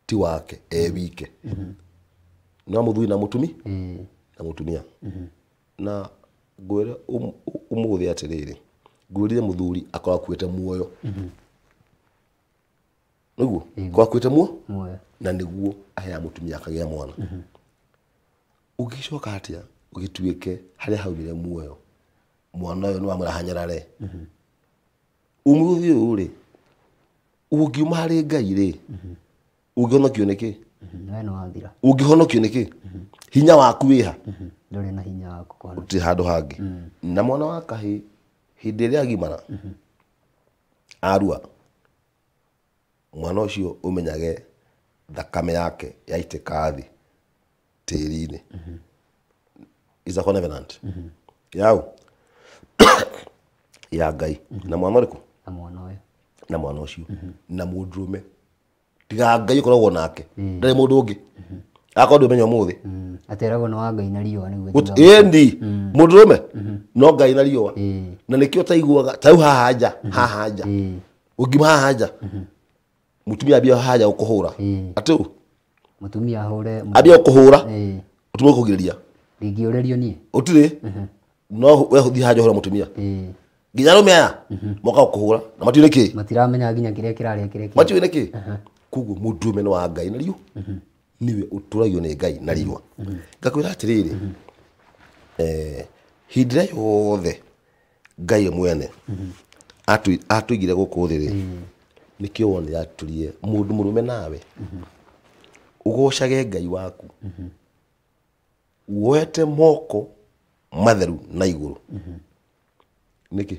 ti wake e wike no mũthuri na mũtumi na mũtumia na ngwĩre ũmũthĩ atĩrĩrĩ ngwĩrire mũthuri akorwo akuĩte muoyo nĩguo akorwo akuĩte muoyo na nĩguo aheaga mũtumia akagĩa mwana ũngĩcoka atĩa ũgĩtuĩke harĩa haumire muoyo mwana ũyũ nĩ wamwĩra hanyarare ũmũthĩ ũyũ rĩ Ũngiuma harĩ Ngai rĩ, ũngĩhonokio nĩkĩ? We nĩ wathira. Ũngĩhonokio nĩkĩ? Hinya waku wĩha? Ndũrĩ na hinya waku kũhonoka. Gũtirĩ handũ hangĩ. Na mwana wa kahĩĩ hĩndĩ ĩrĩa agimara arua, mwana ũcio ũmenyage thakame yake yaitĩka thĩ tĩri-inĩ. Is a covenant. Yau ya Ngai. Na mwana ũrĩkũ? Na mwana ũyũ. Na mwana ũcio. Na mũndũrũme. Tiga Ngai ũkoragwo nake. Ndarĩ mũndũ ũngĩ. Akorwo ndũmenya ũmũthĩ. Ateragwo nĩ wa Ngai na riũa nĩguo. Ĩni mũndũrũme no Ngai na riũa. Na nĩkĩo ũtaiguaga ta rĩu haha nja, haha nja. Ũngiuma haha nja, mũtumia ambia haha nja gũkũhũra. Atĩ ũ? Mũtumia ahũre. Ambia gũkũhũra. Mũtumia ũkũgirĩria. Ndingĩũrĩrio niĩ. Ũtirĩ. No we ũthiĩ haha nja ũhũre mũtumia. Nginya arũme aya moka gũkũhũra na matiũĩ nĩkĩ. Matiramenya nginya kĩrĩa kĩrarĩa kĩrĩa kĩngĩ. Matiũĩ nĩkĩ. Koguo mũndũrũme nĩ wa Ngai na riũa. Niwe ũtũragio nĩ Ngai na riũa. Ngakwĩra atĩrĩrĩ, hĩndĩ ĩrĩa yothe Ngai mwene atũigire gũkũ thĩ rĩ, nĩkĩo wonire atũrie mũndũ mũrũme nawe ũgocage Ngai waku woete moko matheru na igũrũ. Nĩkĩ?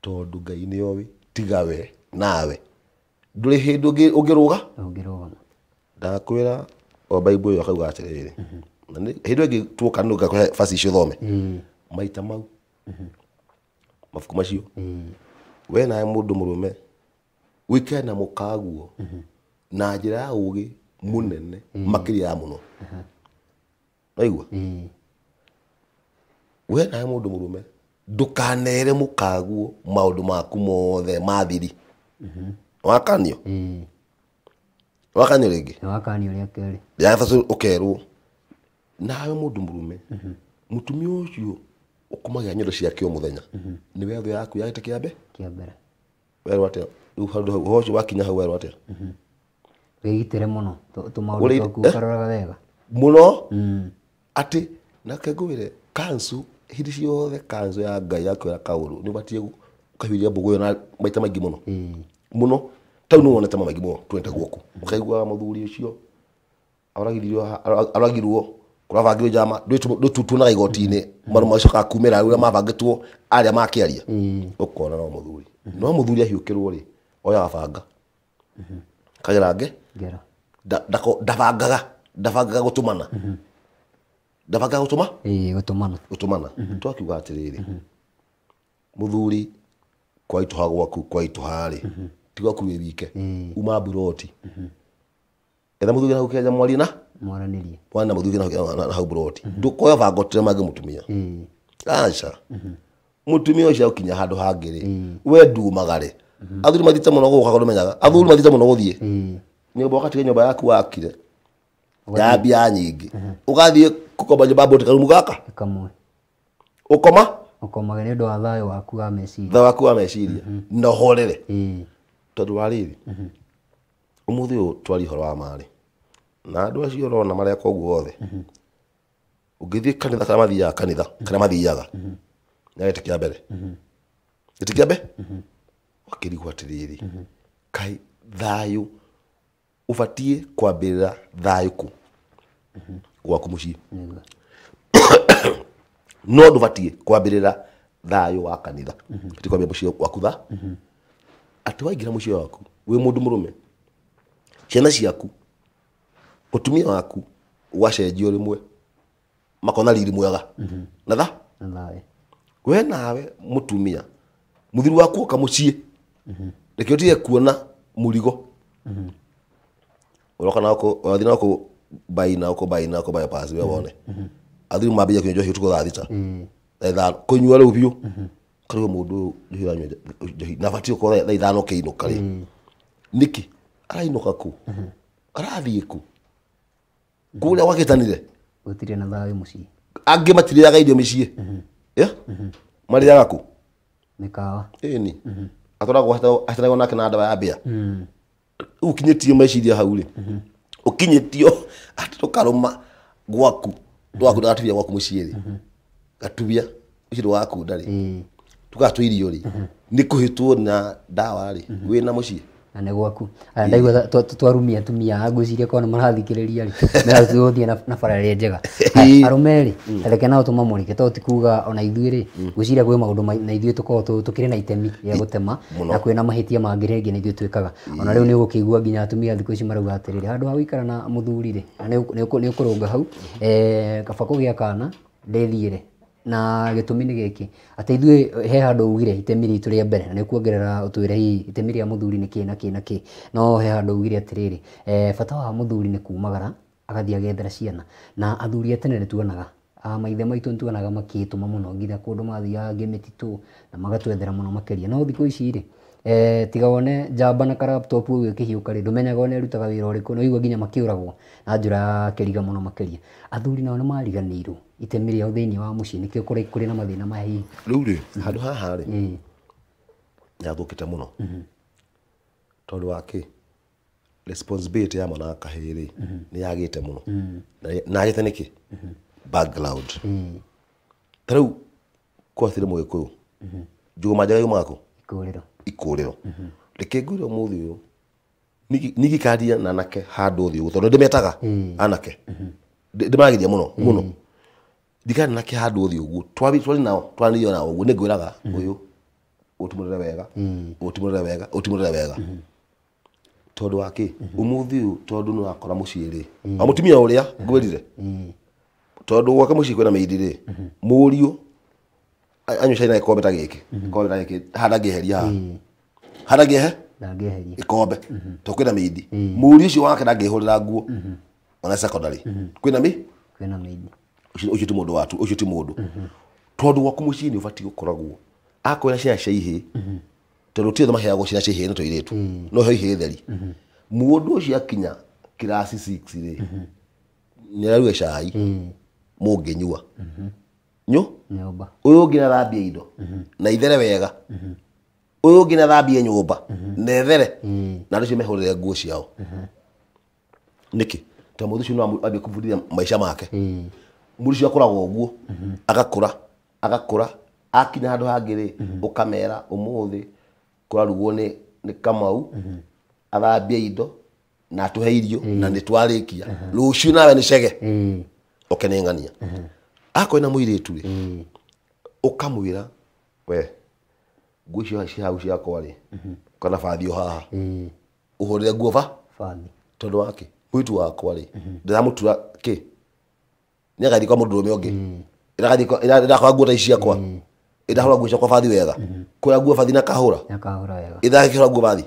Tondũ Ngai nĩ oĩ tiga we nawe ndũrĩ hĩndĩ ũngĩrũga. Ũngĩrũgama. Ndakwĩra o Bible ĩyo akauga atĩrĩrĩ, hĩndĩ ĩngĩ tuoka nĩ ngakũhe verse icio ũthome. Maita mau mabuku macio we nawe mũndũ mũrũme wĩkare na mũkaguo na njĩra ya ũgĩ mũnene makĩria ya mũno. Waigua? We nawe mũndũ mũrũme ndũkanere mũkaguo maũndũ maku mothe ma thiri. Wakanio? Wakanio rĩngĩ? Wakanio rĩa kerĩ. Rĩa gatatũ ũkerwo nawe mũndũ mũrũme mũtumia ũcio ũkomagia nyondo ciake o mũthenya nĩwe thũ yaku ya gĩtĩ kĩa mbere. Kĩa mbere. Werwo atĩa? Rĩu handũ hau ũhoro ũcio wakinya hau werwo atĩa? Wĩgitĩre mũno tũmaũndũ twaku ũkaroraga wega. Mũno atĩ nake ngwĩre kancu hĩndĩ ciothe kancu ya Ngai yakwĩra kaũndũ nĩ ũbatiĩ ũkahiũria mbũgũ ĩyo na maita maingĩ mũno. Mũno. Tau nĩ wonete ma maingĩ mũno twendete guoko. Ũkaigua mũthuri ũcio aroragirwo kũrabangirwo njama ndũtuonaga igoti-inĩ marũa macokaga kumĩra ũrĩa mabangĩtwo arĩa makĩaria. Ũkona no mũthuri. No mũthuri ahiũkĩrwo rĩ oyaga banga. Kagera nge? Ngero. Ndabangaga gũtũmana. Ndabangaga gũtũma? Gũtũmana. Gũtũmana. Twakiuga atĩrĩrĩ, mũthuri kwaitũha gwaku kwaitũha rĩ, ti gwaku wĩ wike. Uma mburoti. Etha mũthuri hau kĩanja mwarie na? Mwaranĩrie. Mwana mũthuri na hau mburoti. Ndũkoya banga ũteme mũtumia. Aca. Mũtumia ũcio akinya handũ hangĩ rĩ, we ndumagare. Athuri mathiĩte mũno gũka kũmenyaga. Athuri mathiĩte mũno gũthiĩ. Nyũmba ũgatiga nyũmba yaku wakire. Ya mbia nyingĩ. Ũgathiĩ gũkomba nyũmba mbũti karumu gaka? Kamwe. Ũkoma? Ũkomaga nĩ ũndũ wa thayũ waku wa meciria. Thayũ waku wa meciria. Na ũhorere. Tondũ wa rĩrĩ, ũmũthĩ ũyũ twaria ũhoro wa marĩ. Na andũ acio ũrona mareka ũguo othe. Ũngĩthiĩ kanitha kana mathiaga kanitha, kana mathiaga. Nĩ gĩtĩ kĩa mbere. Gĩtĩ kĩa mbere? Ũkĩrigwo atĩrĩrĩ, kaĩ thayũ ũbatiĩ kwambĩrĩra thayũ kũ? Gwaku mũciĩ. No ndũbatiĩ kwambĩrĩra thayũ wa kanitha. Ũbatiĩ kwambĩrĩra mũciĩ waku tha. Atĩ waingĩra mũciĩ waku wĩ mũndũ mũrũme, ciana ciaku, mũtumia waku ũgacenjio rĩmwe makona riri mwega na tha. We nawe mũtumia mũthuri waku oka mũciĩ reke ũtige kuona mũrigo. Ũroka na gũkũ, ũrathiĩ na gũkũ bai na gũkũ bai na gũkũ bypass we wone. Athuri mambia kũnyua njohi ũtukũ thaa thita. Thaa ithano kũnyua rĩu biũ. Karĩo mũndũ ũyũ njohi aranyua njohi na abatiĩ gũkorwo thaa ithano ũkĩinũka rĩ. Nĩkĩ? Arainũka kũ? Arathiĩ kũ? Kũrĩa gwakĩtanire? Gũtirĩ na thayũ mũciĩ. Angĩ matirĩaga irio mĩciĩ. Marĩaga kũ? Mĩkawa. Ĩni. Atwaragwo ahetanagwo nake na ndawa ya mbĩa. Rĩu ũkinyĩtio meciria hau rĩ. Ũkinyĩtio atĩ ndũkarũma gwaku. Ndũgakunda gatubia gwaku mũciĩ rĩ. Gatubia ũcio ndũgakunda rĩ. Tugatua irio rĩ nĩ kũhĩtwo na ndawa rĩ wĩna mũciĩ na nĩ gwaku. Aya ndaigua twarumia atumia ngwĩciria korwo nĩ marathikĩrĩria rĩ meratũthiĩ na bara ĩrĩa njega. Arũme rĩ reke nao tũmamũrĩke tondũ ti kuga ona ithuĩ rĩ ngwĩciria kwĩ maũndũ na ithuĩ tũkoragwo tũkĩrĩ na itemi rĩa gũtema na kwĩna mahĩtia mangĩ rĩngĩ na ithuĩ twĩkaga. Ona rĩu nĩ ũgũkĩigua nginya atumia thikũ ici marauga atĩrĩrĩ handũ ha gũikara na mũthuri rĩ na nĩ ũkũrũnga hau kaba kũgĩa kana ndĩthiĩre. Na gĩtũmi nĩ gĩkĩ atĩ ithuĩ he handũ ugire itemi ritũ rĩa mbere na nĩ kuongerera ũtwĩre hihi itemi rĩa mũthuri nĩ kĩ na kĩ na kĩ no he handũ ugire atĩrĩrĩ bata wa mũthuri nĩ kumagara agathiĩ agethera ciana na athuri a tene nĩ tuonaga maithe maitũ nĩ tuonaga makĩtũma mũno nginya kũndũ mathiaga angĩ mĩtitũ na magatwethera mũno makĩria no thikũ ici rĩ tiga wone njamba na ka laptop ũguo ĩkĩhiũka rĩ ndũmenyaga ona ĩrutaga wĩra ũrĩkũ no igua nginya makĩũragwo na njĩra ya kĩriga mũno makĩria. Athuri nao nĩ mariganĩirwo itemi rĩao thĩinĩ wa mũciĩ nĩkĩo kũrĩ na mathĩna maya hihi. Rĩu rĩ handũ haha rĩ nĩhathũkĩte mũno tondũ wa kĩ responsibility ya mwana wa kahĩĩ rĩ nĩ yagĩte mũno na yagĩte nĩkĩ background. Ta rĩu kwatire mũgĩkũyũ njũgũma njega yumaga kũ ikũrĩro ikũrĩro reke ngwĩre ũmũthĩ ũyũ ningĩkaria na anake handũ thĩ ũguo tondũ ndĩmetaga anake ndĩmarageria mũno mũno ndikari anake handũ thĩ ũguo twarĩ nao twaranĩria nao ũguo nĩngwĩraga ũyũ ũtimũrĩre wega ũtimũrĩre wega ũtimũrĩre wega tondũ wa kĩ ũmũthĩ ũyũ tondũ nĩwakora mũciĩ rĩ o mũtumia ũrĩa ngwĩrire tondũ gwake mũciĩ kwĩna mĩiri rĩ mũriũ anyua cai na gĩkombe ta gĩkĩ gĩkombe ta gĩkĩ haha ndangĩeheria haha haha ndangĩeheria gĩkombe tondũ kwĩna mĩindi mũriũ ũcio wake ndangĩhũrĩra nguo ona secondary kwĩna kwĩna mĩindi ũcio ti mũndũ watu ũcio ti mũndũ tondũ gwaku mũciĩ nĩ ũbatiĩ gũkoragwo akwĩna ciana cia ihĩĩ tondũ ti othe maheagwo ciana cia ihĩĩ nĩ tũirĩtu no heo ihĩĩ theri mũndũ ũcio akinya kĩraci 6 rĩ nĩararuga cai mũngĩnyua nyo nyũmba ũyũ ũngĩ nĩathambie indo na ithere wega ũyũ ũngĩ nĩathambie nyũmba na ĩthere na andũ acio mehũrĩre nguo ciao nĩkĩ tondũ mũndũ ũcio no ambie kũbundithia maica make mũndũ ũcio akũraga ũguo agakũra agakũra akinya handũ hangĩ rĩ ũkamera ũmũthĩ kũrarugwo nĩ Kamau athambie indo na atũhe irio na nĩtwarĩkia rũciũ nawe nĩ cege oke nĩ ng'ania akorwo na mũirĩtu rĩ ũkamwĩra we nguo icio ci hau ciakwa rĩ kana bathi o haha ũhũrĩre nguo bathi tondũ wa kĩ mũirĩtu wakwa rĩ ndĩramũtura kĩ nĩagathiĩ kwa mũndũrũme ũngĩ ĩrakora nguo ta ici ciakwa ĩrahũra nguo ciakwa bathi wega kũra nguo bathi na kahũra wega ĩthakĩhũra nguo bathi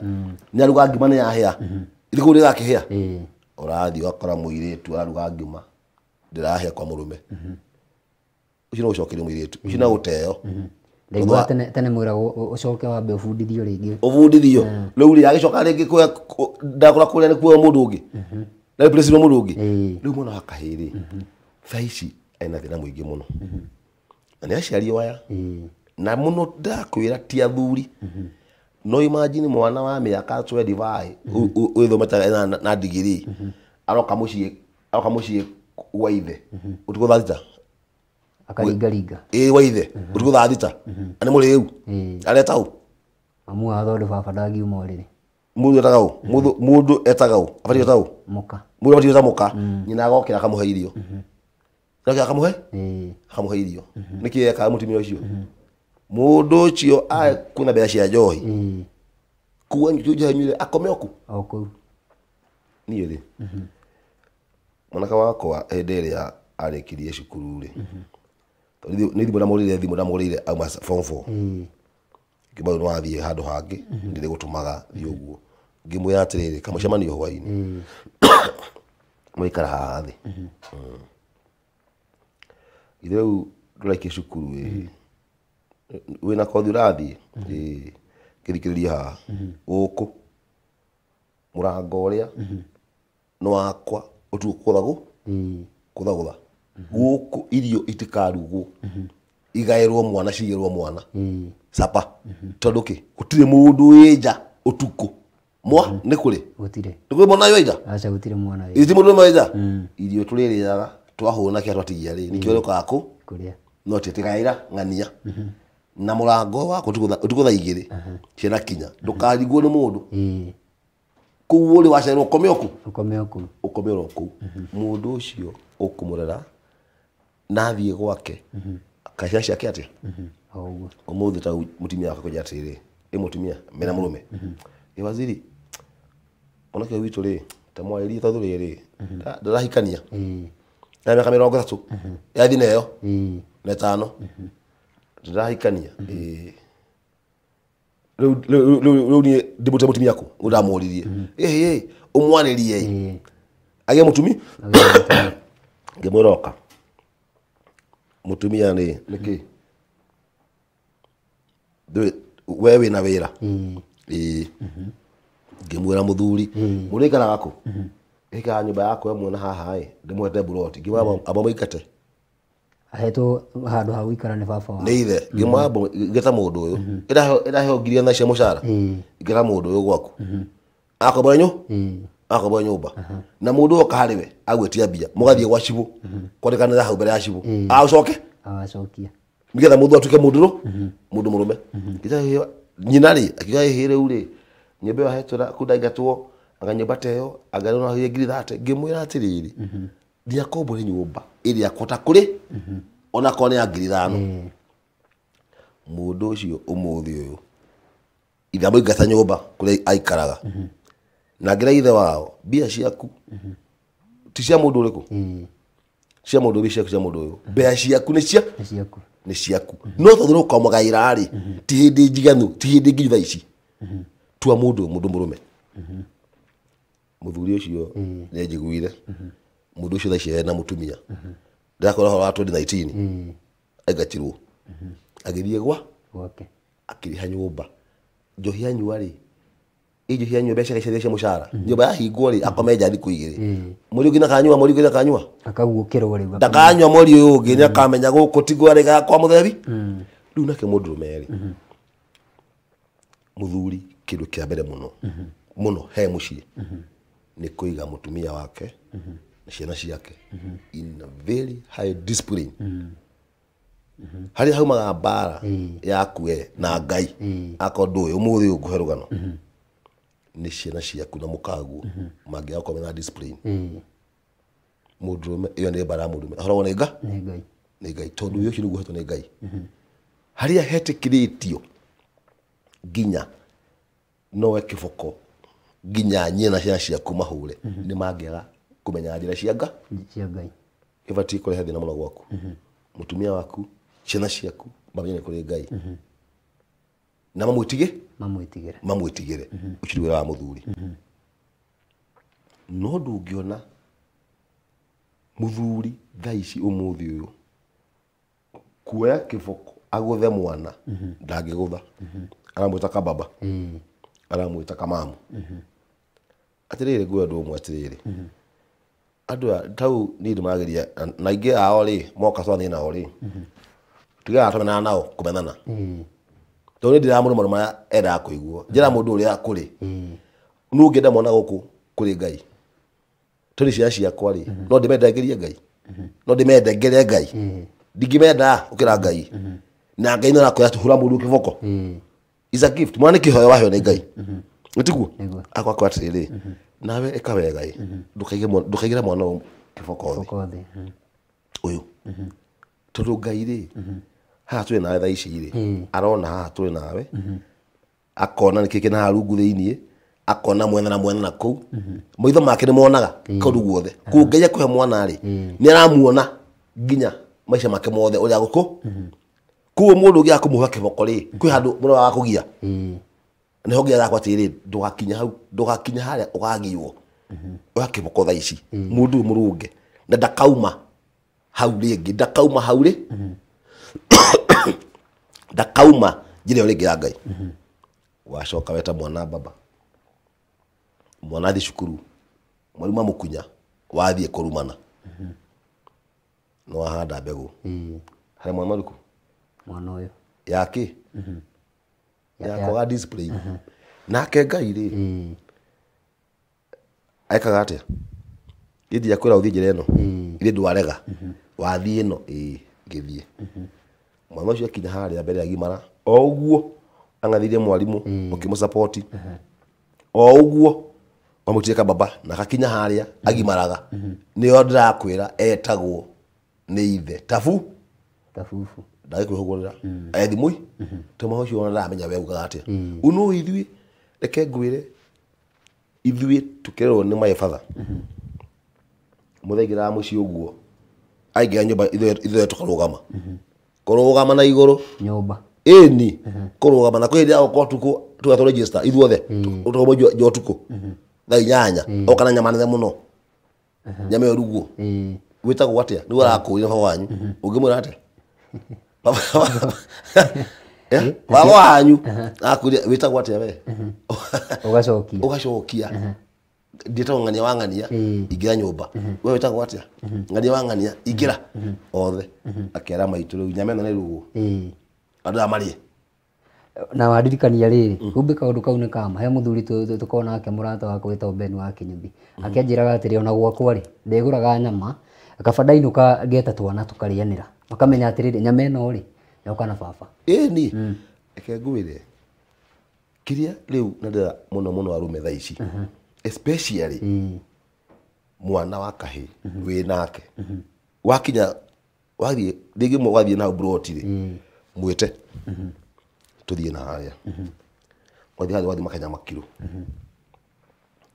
nĩaruga ngima nĩyahĩa ĩthĩ kũu nĩĩrakĩhĩa ũrathiĩ ũgakora mũirĩtu araruga ngima ndĩrahĩa kwa mũrũme ũcio no gũcokerio mũirĩtu ũcio no gũteo. Ndaigua tene mwĩragwo ũcoke wambe ũbundithio rĩngĩ ũbundithio rĩu rĩ agĩcoka rĩngĩ ndakora kũrĩa nĩ kuoya mũndũ ũngĩ na replace mũndũ ũngĩ rĩu mwana wa kahĩĩ rĩ thaa ici ena thĩna mũingĩ mũno na nĩ aciari aya na mũno ndakwĩra ti athuri no imagine mwana wa mĩaka 25 wĩthomete na degree aroka mũciĩ gwa ithe ũtukũ thaa thita akaringaringa ĩĩ gwa ithe ũtukũ thaa thita na nĩ mũrĩu areta ũ mamu wa tondũ baba ndangiuma ũrĩrĩ mũndũ etaga ũ mũndũ etaga ũ abatiĩ gwĩta ũ mũka mũndũ abatiĩ gwĩta mũka nyina agokĩra akamũhe irio agokĩra akamũhe akamũhe irio nĩkĩ ekaga mũtumia ũcio mũndũ ũcio kwĩna mbeca cia njohi kuo njohi anyuire akome o kũu niĩ rĩ mwanake wakwa hĩndĩ ĩrĩa arĩkirie cukuru rĩ nĩ thimũ ndamũgũrĩire auma form 4 ngĩmwĩra nĩ wathiĩ handũ hangĩ ndĩrĩgũtũmaga thiĩ ũguo ngĩmwĩra atĩrĩrĩ kamũcemanio hwaĩ-inĩ mũikara haha thĩ ithe rĩu ndũraikia cukuru ĩ wĩna kothi ũrathiĩ ngĩthikĩrĩria haha gũkũ mũrango ũrĩa nĩ wakwa ũtukũ kũthagũtha gũkũ irio itikarugwo igaĩrwo mwana cigĩrwo mwana sapa tondũ kĩ gũtirĩ mũndũ wĩ nja ũtukũ mwa nĩ kũrĩ gũtirĩ nĩ kũrĩ mwana wĩ nja aca gũtirĩ mwana wĩ nja mũndũ wĩ nja irio tũrĩrĩaga twahũna kĩrĩa twatigia rĩ nĩkĩo rĩũkaga kũrĩa no tĩtĩgaĩra ng'ania Na mũrango waku ũtukũ thaa 2 ciana kinya ndũkarigwo nĩ mũndũ. Kũu ũrĩ wacererwo ũkome oku. Ũkome oku. Ũkome oro kũu. Mũndũ ũcio ũkũmũrera na athiĩ gwake. Kaĩ ciana ciake atĩa? O ũguo. Ũmũthĩ ta mũtumia wakwa kũnjĩra atĩrĩrĩ, ĩ mũtumia mena mũrũme. Ĩ waziri, mwanake ũyũ witũ rĩ, ta mwarĩrie tondũ rĩrĩ, ndarahikania. Na mĩaka 30. Yathiĩ na ĩyo. Na 5. Ndarahikania. Rĩu niĩ ndĩmũte mũtumia kũ? Ũguo ndamũririe. Ĩhĩ, ũmwarĩrie ĩ. Agĩe mũtumi? Ngĩmwĩra oka. Mũtumia nĩ nĩkĩ? We wĩna wĩra? Ĩĩ. Ngĩmwĩra mũthuri, mũndũ aikaraga kũ? Aikaraga nyũmba yakwa ĩmwe na haha ĩ, ndĩmũhete mburoti. Ngĩmwĩra amba mũingate. Ahetwo handũ ha gũikara nĩ baba wao. Nĩ ithe. Ngĩmwĩra ngĩta mũndũ ũyũ. Ĩraheo 4,000 cia mũcara. Ngĩta mũndũ ũyũ gwaku. Akombora akombora nyũmba. Na mũndũ ũyũ oka harĩ we, agwĩtia mbia. Mũgathiĩ gwa cibũ. Kwandĩkanĩra hau mbere ya cibũ. Agũcoke? Agacokia. Nĩgetha mũndũ atuĩke mũndũ mũndũ mũrũme. Ngĩta nyina rĩ, akiuga ĩhĩ rĩu rĩ, nyũmba ĩyo ahetwo kũu ndaingatwo, anga nyũmba ta ĩyo, anga rĩu no aheo 30,000. Ngĩmwĩra atĩrĩrĩ, ndiakombore nyũmba ĩrĩa akũhota kũrĩ, ona akorwo nĩ ya 5,000. Mũndũ ũcio ũmũthĩ ũyũ, ithe amũingata nyũmba kũrĩa aikaraga. Na ngĩra ithe wao, mbia ciaku ti cia mũndũ ũrĩkũ? Cia mũndũ ũyũ, ciaku cia mũndũ ũyũ. Mbia ciaku nĩ cia? Nĩ ciaku. Nĩ ciaku. No tondũ nĩ ũkamũgaĩra rĩ, ti hĩndĩ njiganu, ti hĩndĩ nginyu thaa ici. Tua mũndũ ũyũ mũndũ mũrũme. Mũthuri ũcio nĩ anjiguire. Mũndũ ũcio thaa ici ena mũtumia. Ndĩrakwĩra ũhoro wa 2019. Aingatirwo. Agĩthiĩ gwa? Gwake. Akĩrĩha nyũmba. Njohi anyua rĩ, ĩ njohi anyua mbeca ciake cia mũcara. Nyũmba yahingwo rĩ, akome nja thikũ 2. Mweri ũngĩ ndakanyua, mweri ũngĩ ndakanyua. Akaguũkĩrwo rĩu. Ndakanyua mweri ũyũ ũngĩ, nĩakamenya gũkũ tiguo arĩgaga kwa mũthebi. Rĩu nake mũndũrũme rĩ, mũthuri kĩndũ kĩa mbere mũno, mũno he mũciĩ, nĩ kũiga mũtumia wake na ciana ciake in a very high discipline. Harĩa haumaga mbara yaku we na Ngai, akorwo ndũĩ, ũmũthĩ ũyũ ngũhe rũgano. Nĩ ciana ciaku na mũkaguo mangĩaga gũkorwo mena discipline. Mũndũrũme, ĩyo nĩ mbara ya mũndũrũme. Ahoragwo nĩ Ngai? Nĩ Ngai. Nĩ Ngai, tondũ ũyũ ũcio nĩguo ũhetwo nĩ Ngai. Harĩa hetĩkĩrĩtio nginya nowe kĩboko nginya nyina na ciana ciaku mahũre, nĩ mangĩaga kũmenya njĩra cia Ngai. Cia Ngai. Ĩbatiĩ kũrehe thĩna mũno gwaku. Mũtumia waku, ciana ciaku, mamenye nĩ kũrĩ Ngai. Na mamwĩtige? Mamwĩtigĩre. Mamwĩtigĩre. Ũcio nĩ wĩra wa mũthuri. No ndũngĩona mũthuri thaa ici ũmũthĩ ũyũ kuoya kĩboko agũthe mwana, ndangĩgũtha. Aramwĩta kababa. Aramwĩta kamamu. Atĩrĩrĩ, ngwĩra ũndũ ũmwe atĩrĩrĩ. Andũ aya tau niĩ ndĩmarageria, na aingĩ ao rĩ, moka twathie nao rĩ, tigaga tũmenana nao kũmenana. Tondũ niĩ ndĩramũrũma maũndũ marĩa endaga kũigua. Njĩra mũndũ ũrĩa kũrĩ. Nũ ũngĩenda mwana gũkũ kũrĩ Ngai? Tondũ ciana ciakwa rĩ, no ndĩmendengerie Ngai. No ndĩmendengere Ngai. Ndingĩmenda gũkĩra Ngai. Na Ngai no arakwĩra hũra mũndũ kĩboko. Is a gift. Mwana nĩ kĩheo waheo nĩ Ngai. Nĩtiguo? Nĩguo. Akwa atĩrĩrĩ, nawe ĩka wega ĩ, ndũkaigĩre mwana ũyũ kĩboko thĩ. Kĩboko thĩ. Ũyũ. Tondũ Ngai rĩ, haha tũrĩ nawe thaa ici rĩ, arona haha tũrĩ nawe, akona nĩkĩ kĩna haha rungu thĩiniĩ, akona mwena na mwena na kũu. Maitho make nĩ monaga kũndũ guothe. Koguo Ngai akũhe mwana rĩ, nĩ aramuona nginya maica make mothe ũrĩa gũkũ. Koguo mũndũ ũngĩ akũmũhe kĩboko rĩ, kwĩ handũ mũno wa kũgia. Nĩho Ngai arakwa atĩrĩrĩ, ndũgakinya hau, ndũgakinya harĩa ũkagiywo. Oya kĩboko thaa ici, mũndũ ũyũ mũrũnge, na ndakauma hau rĩngĩ, ndakauma hau rĩ, ndakauma njĩra ĩyo rĩngĩ ya Ngai. Wacoka weta mwana baba, mwana athiĩ cukuru, mwarimũ amũkunya, wathiĩ kũrumana. Nĩ wahanda mbegũ. Harĩ mwana ũrĩkũ? Mwana ũyũ. Yake? Ya kwaga discipline. Nake Ngai rĩ, ekaga atĩa? Gĩthiĩ akwĩra ũthiĩ njĩra ĩno, ithe ndwarega, wathiĩ ĩno, ĩĩ, ngĩthiĩ. Mwana ũcio akinya harĩa mbere agimara o ũguo ang'athirie mwarimu ũkĩmũsapoti o ũguo wamũtire kababa na gakinya harĩa agimaraga nĩyo ndĩrakwĩra etagwo nĩ ithe tabu tabubu ndagĩkwĩhũgũrĩra ethimũi tondũ ũcio ona ndaramenya we ugaga atĩa. Ũno ithuĩ reke ngwĩre ithuĩ tũkĩrerwo nĩ my father mũthaingĩraga mũciĩ ũguo aingĩra nyũmba ithuĩ tũkarũgama kũrũgama na igũrũ nyũmba ĩni kũrũgama na kwĩ hĩndĩ ya gũkorwo tukũ tũgatũ register ithuothe tũkauma nja ũtukũ thaa inyanya oka na nyama nene mũno nyama ĩyo rugwo wĩtagwo atĩa nĩguo arakũria baba wanyu ũngĩmwĩra atĩa baba wanyu akũria wĩtagwo atĩa we ũgacokia ũgacokia ndiĩtagwo ng'ania wa ng'ania ingĩra nyũmba we wĩtagwo atĩa ng'ania wa ng'ania ingĩra othe akĩara maitũ rĩu nyama ĩno nĩ rugwo andũ aya marĩe na wandirikania rĩrĩ kumbe kaũndũ kau nĩ kama he mũthuri tũkoragwo nake mũrata wakwa wĩtagwo Ben wa Kĩnyuthi akĩanjĩraga atĩrĩ ona gwakwa rĩ ndĩgũraga nyama kaba ndainũka ngeta twana tũkarĩanĩra makamenya atĩrĩrĩ nyama ĩno rĩ yoka na baba. Ĩni reke ngwĩre kĩrĩa rĩu na ndĩra mũno mũno arũme thaa ici especially mwana wa kahĩ wĩ nake wakinya wathiĩ rĩngĩ wathiĩ na mburoti rĩ mwĩte tũthiĩ na harĩa wathiĩ harĩa wathiĩ makanyama kiro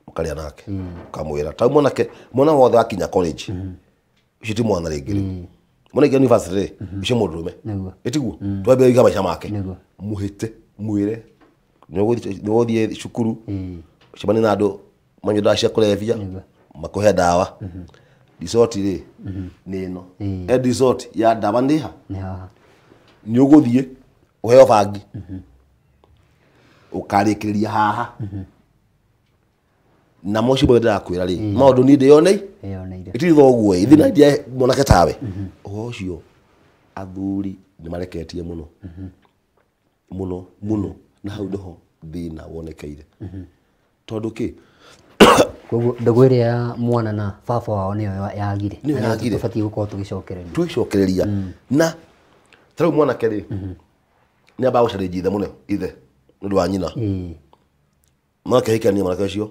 mũkarĩa nake ũkamwĩra ta mwanake mwana wothe wakinya college ũcio ti mwana rĩngĩ rĩu mwana aingĩra university rĩ ũcio mũndũrũme ĩtiguo twambia iga maica make mũhĩte mwĩre nĩũgũthiĩ cukuru ũcemanie na andũ manyue ndawa cia kũrebia makũhe ndawa resort rĩ nĩ ĩno end resort ya ndawa nĩ ha nĩ ũgũthiĩ ũheo bangi ũkarĩkĩrĩria haha na mocio mothe ndĩrakwĩra rĩ maũndũ niĩ ndĩyonei ĩtirĩ thoguo ĩ thĩna ndia mwanake tawe ũhoro ũcio athuri nĩ mareketie mũno mũno mũno na hau nĩho thĩna wonekeire tondũ kĩ koguo ndũgũ ĩrĩa ya mwana na baba wao nĩyo yagire tũbatiĩ gũkorwo tũgĩcokereria tũgĩcokereria na ta rĩu mwanake rĩ nĩ ambaga gũcarĩnjia ithe mũno ithe nĩ ũndũ wa nyina mwanake ahikania mwanake ũcio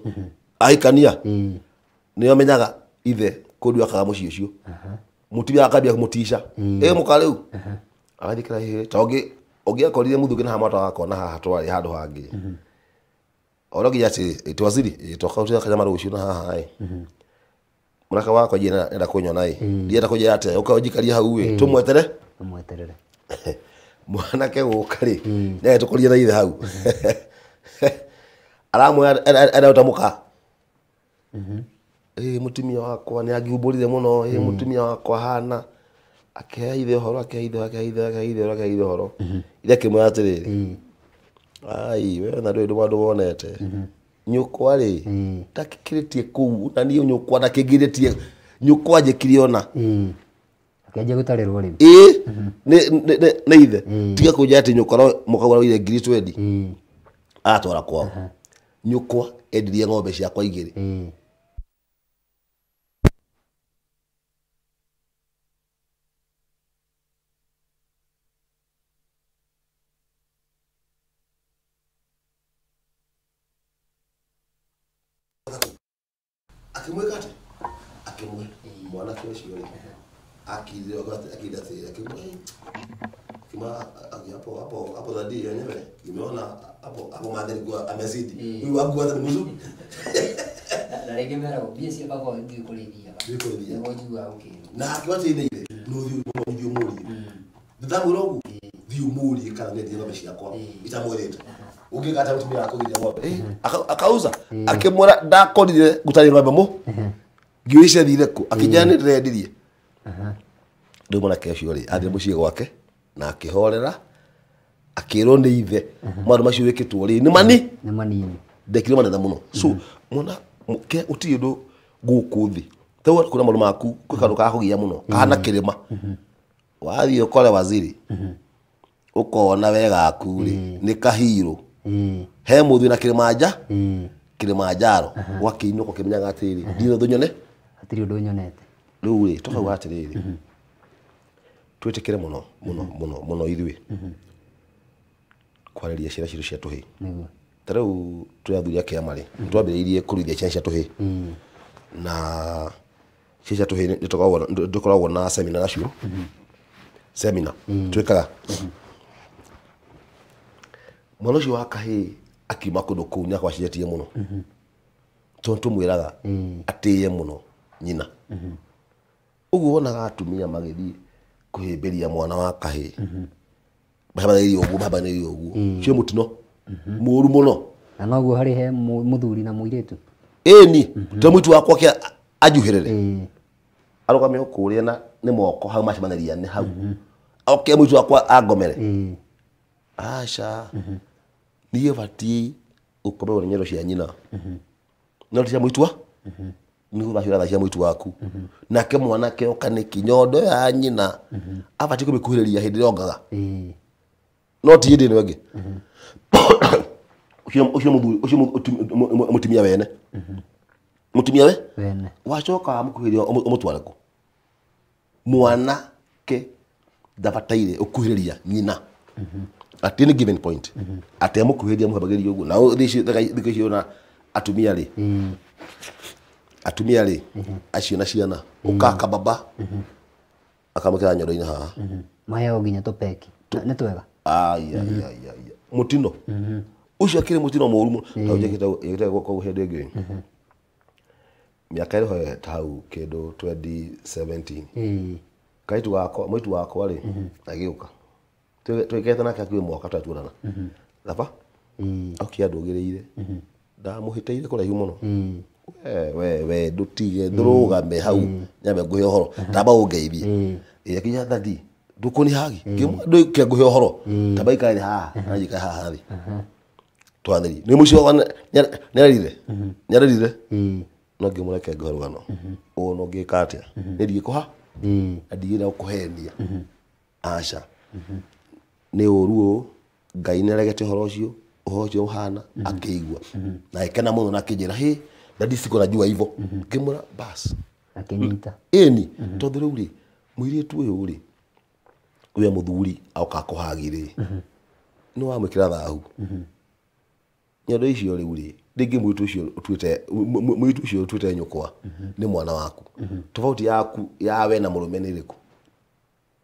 ahikania nĩ amenyaga ithe kũndũ akaga mũciĩ ũcio mũtumia akambia kũmũtica ĩ mũka rĩu agathiĩ kĩraihi ta ũngĩ akorire mũthũki na hamata wakwa na haha twarĩ handũ hangĩ oro nginya atĩ twaziri twakautĩra kanyama rũciũ na haha ĩ mwanake wakwa nenda kũnyona ĩ ndienda kũnjĩra atĩa ũka ũnjikarie hau ĩ tũmwetere tũmweterere mwanake gũka rĩ nĩagĩtũkũria na ithe hau aramwĩra enda mũka ĩ mũtumia wakwa nĩ angiumbũrire mũno ĩ mũtumia wakwa hana akĩhe ithe ũhoro akĩhe ithe akĩhe ithe akĩhe ithe akĩhe ithe ũhoro ithe akĩmwĩra atĩrĩrĩ ai we na ndũrĩ ũndũ wonete nyũkwa rĩ ndakĩkĩrĩtie kũu na niĩ nyũkwa ndakĩngirĩtie nyũkwa njĩkire ona akĩanjia gũtarĩrwo rĩu ĩ nĩ ithe tiga kũnjĩra atĩ nyũkwa mũkagũra wire ngiri twendi aratwara kwao nyũkwa endirie ng'ombe ciakwa igĩrĩ akimwĩka atĩ akĩmwe mwanake ũcio rĩ akirire akirire atĩrĩrĩ akimwe akimwa hapo hapo hapo dhadi yenyewe imeona hapo hapo madhari kwa amezidi huyu wangu hata ni mzuri na rĩngĩ meragwo mbia cia baba wanyu ndiũĩ kũrĩa ithiaga Ndiũĩ kũrĩa ithiaga. Nĩguo njiguaga ũkĩrwo na akiwa atĩ ithe no thiĩ ũmũrie ndamwĩra ũguo thiĩ ũmũrie kana nĩendirie ng'ombe ciakwa itamwĩrĩte ũngĩka atĩa mũtumia akũgiria ng'ombe akauza akĩmwĩra ndakorire gũtarĩ ng'ombe mũ ngĩũria ciathire kũ akĩnjĩra nĩ ndĩrendirie rĩu mwanake ũcio rĩ athiĩ mũciĩ gwake na akĩhorera akĩrwo nĩ ithe maũndũ macio wĩkĩtwo rĩ nĩ mani nĩ manini ndekire manene mũno so mwana ke ũtirĩ ũndũ gũkũ thĩ ta rĩu kwĩna maũndũ maku kwĩ kaũndũ kakũgia mũno kahana kĩrĩma wathiĩ ũkore waziri ũkona we gaku rĩ nĩ kahirũ he mũthuri na Kĩrĩmanja Kĩrĩmanjaro ũgakĩinũka ũkĩmenyaga atĩrĩrĩ ndirĩ ũndũ nyone hatirĩ ũndũ nyonete rĩu rĩ tũkauga atĩrĩrĩ Twĩtĩkĩre mũno mũno mũno mũno ithuĩ kwarĩria ciana citũ cia tũhĩĩ. Nĩguo. Ta rĩu twĩ athuri a kĩama rĩ, nĩtwambĩrĩirie kũruithia ciana cia tũhĩĩ. Na ciana cia tũhĩĩ nĩtũkoragwo na seminar nacio. Seminar twĩkaga. Mwana ũcio wa kahĩĩ akiuma kũndũ kũu nĩakoragwo acenjetie mũno. Tondũ tũmwĩraga atĩye mũno nyina. Ũguo wonaga atumia magĩthiĩ kũhĩmbĩria mwana wa kahĩĩ. Mahambanĩirie ũguo, mahambanĩirie ũguo. Ũcio nĩ mũtino mũru mũno. Na noguo harĩ he mũthuri na mũirĩtu. Ĩni, to mũitu wakwa kĩa anjuhĩrĩre. Arũgame o kũrĩa na nĩ moko hau macemanĩria nĩ hau. Oke mũitu wakwa angomere. Aca. Niĩ batiĩ gũkomerwo nĩ nyondo cia nyina. No ti cia mũitu wa? Nĩ gũthacĩra tha cia mũitu waku. Nake mwanake oka nĩkĩ nyondo ya nyina abatiĩ kũmĩkuhĩrĩria hĩndĩ ĩrĩa ongaga. No ti hĩndĩ ĩno ĩngĩ. Ũcio mũthuri, ũcio mũtumia wene. Mũtumia we? Wene. Wacoka wamũkuhĩrĩria ũmũtware kũ? Mwanake ndabataire ũkuhĩrĩria nyina. At any given point. Atĩ amũkuhĩrĩria mũhambagĩrie ũguo. Na thikũ ici ona atumia rĩ. Atumia rĩ, acio na ciana, ũkaka baba, akamũkĩra nyondo-inĩ haha. Maheagwo nginya tũpeki. Nĩ twega? Ai, ai, ai, ai. Mũtino. Ũcio akĩrĩ mũtino mũru mũno. Hau njĩkĩte kwa hĩndĩ ĩngĩ. Mĩaka ĩrĩ ta hau kĩndũ 2017. Kairĩtu gakwa, mũirĩtu wakwa rĩ, agĩũka. Twĩkĩte nake hakuhĩ mwaka tũratuonana. Thaba? Oke andũgĩrĩire. Ndamũhĩtĩire kũraihu mũno. We we ndũtige ndũrũgame hau nyambe ngũhe ũhoro. Tamba ũngeithie. Ĩ akinya thathi ndũkũnihagi. Ndũke ngũhe ũhoro. Tamba ikare haha, na njikare haha thĩ. Twanĩrie. Nĩ mũciĩ wakwa nĩarerire. Nĩarerire. No ngĩmũreke ngũhe rũgano. Ũũ no ngĩka atĩa? Nĩ ndigĩkũha? Na ndigĩra gũkũhenia. Aca. Nĩ ũru ũũ, Ngai nĩaregete ũhoro ũcio, ũhoro ũcio ũhana, akĩigua. Na agĩkena mũno na akĩnjĩra, hĩ, na siko najua hivyo. Ngĩmwĩra, bas. Akĩnyita. Ĩni, tondũ rĩu rĩ, mũirĩtu ũyũ rĩ, we mũthuri oka kũhagi rĩ, nĩ wamwĩkĩra thahu. Nyondo icio rĩu rĩ, rĩngĩ mũirĩtu ũcio ũtuĩte, mũirĩtu ũcio ũtuĩte nyũkwa nĩ mwana waku. Tofauti yaku ya we na mũrũme nĩ ĩrĩkũ?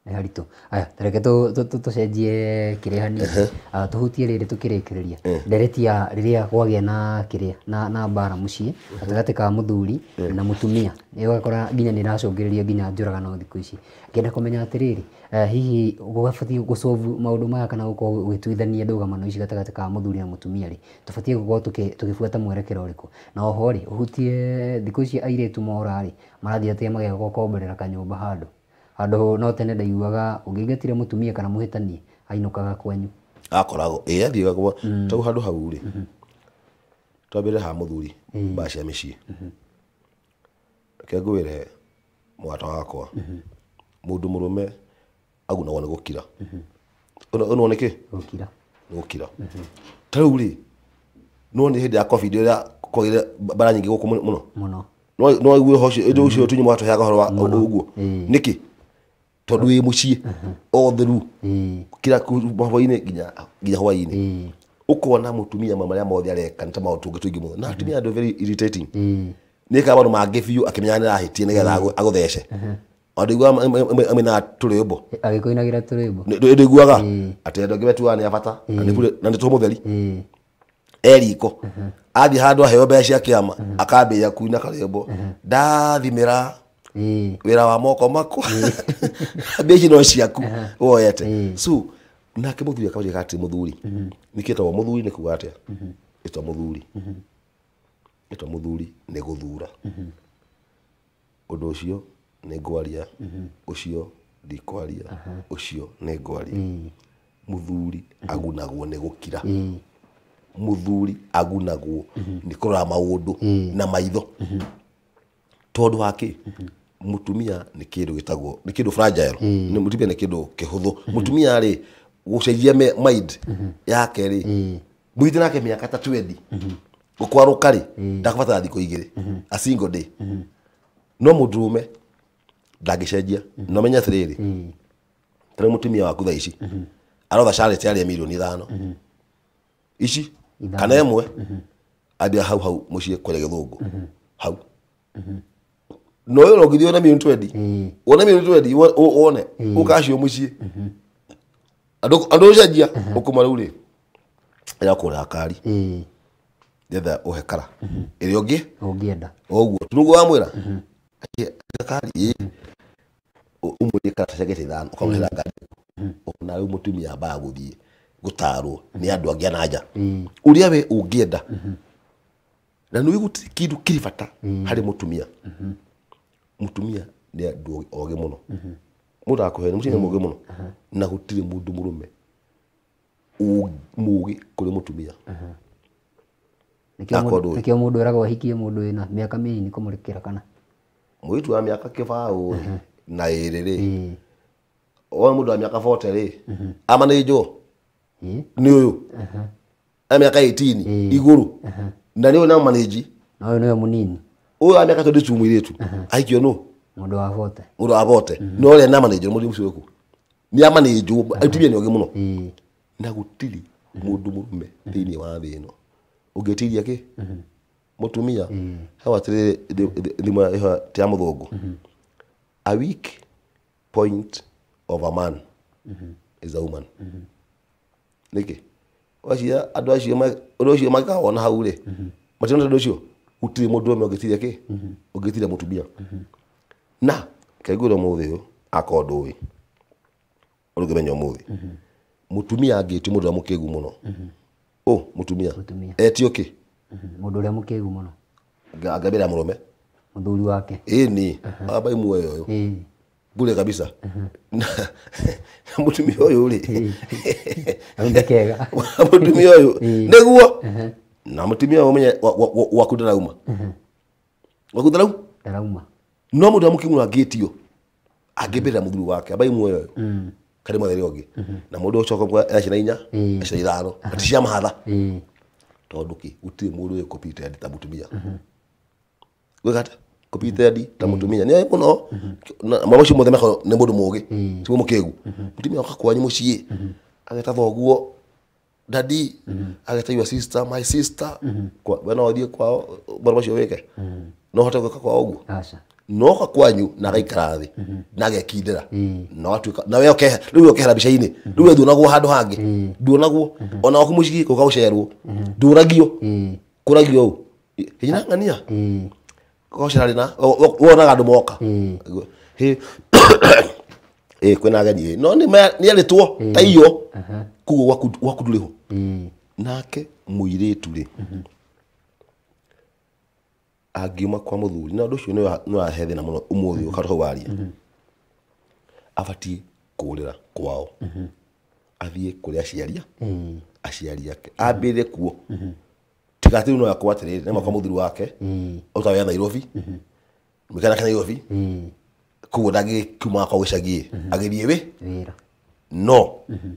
Nĩ haritũ. Aya, tareke tũcenjie kĩrĩa hanini. Tũhutie rĩrĩ tũkĩrĩkĩrĩria. Ndereti ya rĩrĩa kwagĩa na kĩrĩa na mbara mũciĩ gatagatĩ ka mũthuri na mũtumia. Ũgakora nginya nĩ ĩracũngĩrĩria nginya njũragano thikũ ici. Ngĩenda kũmenya atĩrĩrĩ, hihi gũbatiĩ gũsolve maũndũ maya kana gũkorwo ũgĩtuithania ndũgamano ici gatagatĩ ka mũthuri na mũtumia rĩ, tũbatiĩ gũkorwo tũgĩbuata mwerekero ũrĩkũ? Na oho rĩ, ũhutie thikũ ici airĩtu mora rĩ, marathiĩ atĩa mageka gũkomborera kanyũmba handũ. Handũ no tene ndaiguaga ũngĩingatire mũtumia kana mũhĩtanie ainũkaga kwanyu. Akoragwo, ĩ athiaga kwa, tau handũ hau rĩ. Twambĩrĩre ha mũthuri, mbara cia mĩciĩ. Reke ngwĩre mũrata wakwa, mũndũ mũrũme agunagwo nĩ gũkira. Ũnwo nĩ kĩ? Gũkira. Nĩ gũkira. Ta rĩu rĩ, no nĩ hĩndĩ ya COVID ĩrĩa kwagĩire mbara nyingĩ gũkũ mũno. Mũno. No aigue ũhoro ũcio, ũndũ ũcio tunyumaga tũheaga ũhoro wa ũguo. Nĩkĩ? Tondũ wĩ mũciĩ othe rĩu. Kira hwainĩ nginya hwainĩ. Ũkona mũtumia marĩa mothe areka nĩ ta maũndũ tũngĩ tũingĩ mũno. Na atumia andũ very irritating. Nĩekaga maũndũ mangĩ biũ akĩmenyaga nĩarahĩtia nĩgetha agũthece. Andũ aiguaga amũinaga tũrwĩmbo. Agĩkũinagĩra tũrwĩmbo. Ndũiguaga atĩ andũ angĩ metuaga nĩ a bata, na nĩ tũmũtheri. Eriko. Athiĩ handũ aheo mbeca cia kĩama, akambĩrĩria kuina karwĩmbo. Ndathimĩra wĩra wa moko makwa. Mbia ici no ciaku woete. So nake mũthuri akauga atĩ mũthuri. Nĩkĩ etagwo mũthuri nĩ kuga atĩa? Etagwo mũthuri. Etagwo mũthuri nĩ gũthura. Ũndũ ũcio nĩ ngwaria, ũcio ndikwaria, ũcio nĩ ngwaria. Mũthuri agunagwo nĩ gũkira. Mũthuri agunagwo nĩ kũrora maũndũ na maitho. Tondũ wa kĩ? Mũtumia nĩ kĩndũ gĩtagwo, nĩ kĩndũ fragile. Nĩ mũtumia nĩ kĩndũ kĩhũthũ. Mũtumia rĩ, gũcenjia mind yake rĩ, mũhĩte nake mĩaka ta 20. Gũkwarũka rĩ, ndakũbatara thikũ igĩrĩ. A single day. No mũndũrũme ndangĩcenjia. No menye atĩrĩrĩ, Tari mutumia waku thaa ici arotha charity aria milioni 5 ici kana ĩmwe ambia hau hau muciĩ kũrĩa gĩthũngũ hau no yo ũngĩthiĩ wone milioni 20 wone milioni 20 wone ũkacio mũciĩ andũ ũcenjia ũkũma rĩu rĩ ĩra kũrĩa kari ngetha ũhe kara ĩrĩa ũngĩ ũngĩenda ũguo nĩguo wamwĩra kari ũmwĩrie kara cegete 5 ũkamũhera ngari ona rĩu mũtumia ambaga gũthiĩ gũtarwo nĩ andũ angĩ a na nja ũrĩa we ũngĩenda na nĩ gũtirĩ kĩndũ kĩrĩ bata harĩ mũtumia mũtumia nĩ andũ ogĩ mũno mũndũ akũhe nĩ mũtumia mũgĩ mũno na gũtirĩ mũndũ mũrũme mũgĩ kũrĩ mũtumia. Nĩkĩo mũndũ eragwo ahikie mũndũ wĩna mĩaka mĩnini kũmũrĩkĩra kana mũirĩtu wa mĩaka kĩbaũ na ĩrĩ rĩ wona mũndũ wa mĩaka 40 rĩ ama nĩ njũ nĩ ũyũ a mĩaka 18 igũrũ na nĩ ũyũ na manĩji na ũyũ nĩwe mũnini ũyũ wa mĩaka 22 mũirĩtu ahikio nũ mũndũ wa 40 mũndũ wa 40 no ũrĩa na manĩji mũndũ ũcio ũkũ nĩ amanĩjwo atumia nĩ ogĩ mũno na gũtirĩ mũndũ mũrũme thĩinĩ wa thĩ ĩno ũngĩtiria kĩ mũtumia hau atĩrĩrĩ thimũ ĩho ti ya mũthũngũ a weak point of a man is a woman. Nĩkĩ wacia andũ acio ũndũ ũcio mangĩkawona hau rĩ matirona ũndũ ũcio gũtirĩ mũndũ ũmwe ũngĩtiria kĩ ũngĩtiria mũtumia na kaingĩ ũmũthĩ ũyũ akorwo ndũĩ ũrĩa ũngĩmenya ũmũthĩ mũtumia angĩtio mũndũ ũrĩa mũkĩgu mũno ũ mũtumia etio kĩ mũndũ ũrĩa mũkĩgu mũno angĩambĩra mũrũme mũthuri wake ĩni amba muoyo ũyũ bure kabisa na mũtumia ũyũ rĩ ndekega mũtumia ũyũ nĩguo na mũtumia ũmenye waku ndarauma waku ndarauma no mũndũ ũrĩa mũkĩgu angĩtio angĩmbĩrĩra mũthuri wake amba muoyo ũyũ kari mwethere ũngĩ na mũndũ ũcoka ena ciana 4 ciana 5 na ti cia mahatha tondũ kĩ gũtirĩ mũndũ wĩ competent ta mũtumia gwĩka atĩa competent ta mũtumia nĩ mũno mwana ũcio mothe meko nĩ mũndũ mũgĩ ti mũkĩgu mũtumia oka kwanyu mũciĩ ageta thoguo daddy ageta your sister my sister we no ũthiĩ kwao mwana ũcio wĩke no ũhote gwĩka kwao ũguo no oka kwanyu na agaikara thĩ na agekindĩra na watuĩka na we ũkehe rĩu ũkehera mbica-inĩ rĩu we nduonagwo handũ hangĩ nduonagwo ona waku mũciĩ gũka gũcerwo ndũragio kũragio ũũ hinya ng'ania gũcera rĩ na wonaga andũ moka ĩ kwĩna ageni no nĩ erĩtwo ta iyo koguo gwaku ndũrĩ ho nake mũirĩtu rĩ angiuma kwa mũthuri na ũndũ ũcio nĩ wahe thĩna mũno ũmũthĩ ũkaroho waria abatiĩ kũrĩra kwao athiĩ kũrĩ aciari aciari ake ambĩrĩre kuo tiga atĩ rĩu no akwa atĩrĩrĩ nĩ kwa mũthuri wake ũta wĩra Nairobi mũikara nake Nairobi koguo ndangĩkiuma kwao gĩcagi agĩthiĩ wĩ wĩra no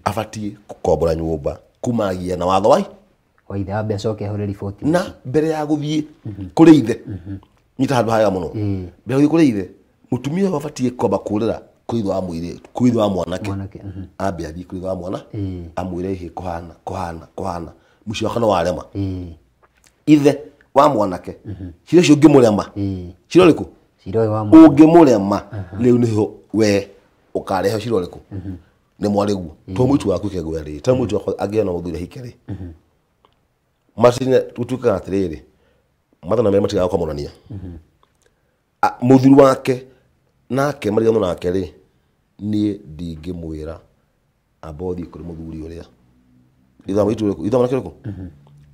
abatiĩ gũkombora nyũmba kumagia na watho wa ithe ambe acoke ahũre riboti na mbere ya gũthiĩ kũrĩ ithe nyita handũ haya mũno mbere ya gũthiĩ kũrĩ ithe mũtumia ũyũ abatiĩ kwamba kũrĩra kũrĩ ithe wa mũirĩtu kũrĩ ithe wa mwanake ambe athiĩ kũrĩ ithe wa mwana amwĩre ĩhĩ kũhana kũhana kũhana mũciĩ wakwa no warema ithe wa mwanake cira ũcio ũngĩmũrema cira ũrĩkũ cira ũyũ wa mwana ũngĩmũrema rĩu nĩho we ũkarehe cira ũrĩkũ nĩ mwarĩguo to mũitu waku kegwea rĩ to mũitu wakwa angĩona mũthuri ahike rĩ macine gũtuĩkaga atĩrĩrĩ mathana merĩ matigaga kũmonania mũthuri wake nake marigano nake rĩ niĩ ndingĩmwĩra amba ũthiĩ kũrĩ mũthuri ũrĩa ithe wa mũirĩtu ũrĩkũ ithe wa mwanake ũrĩkũ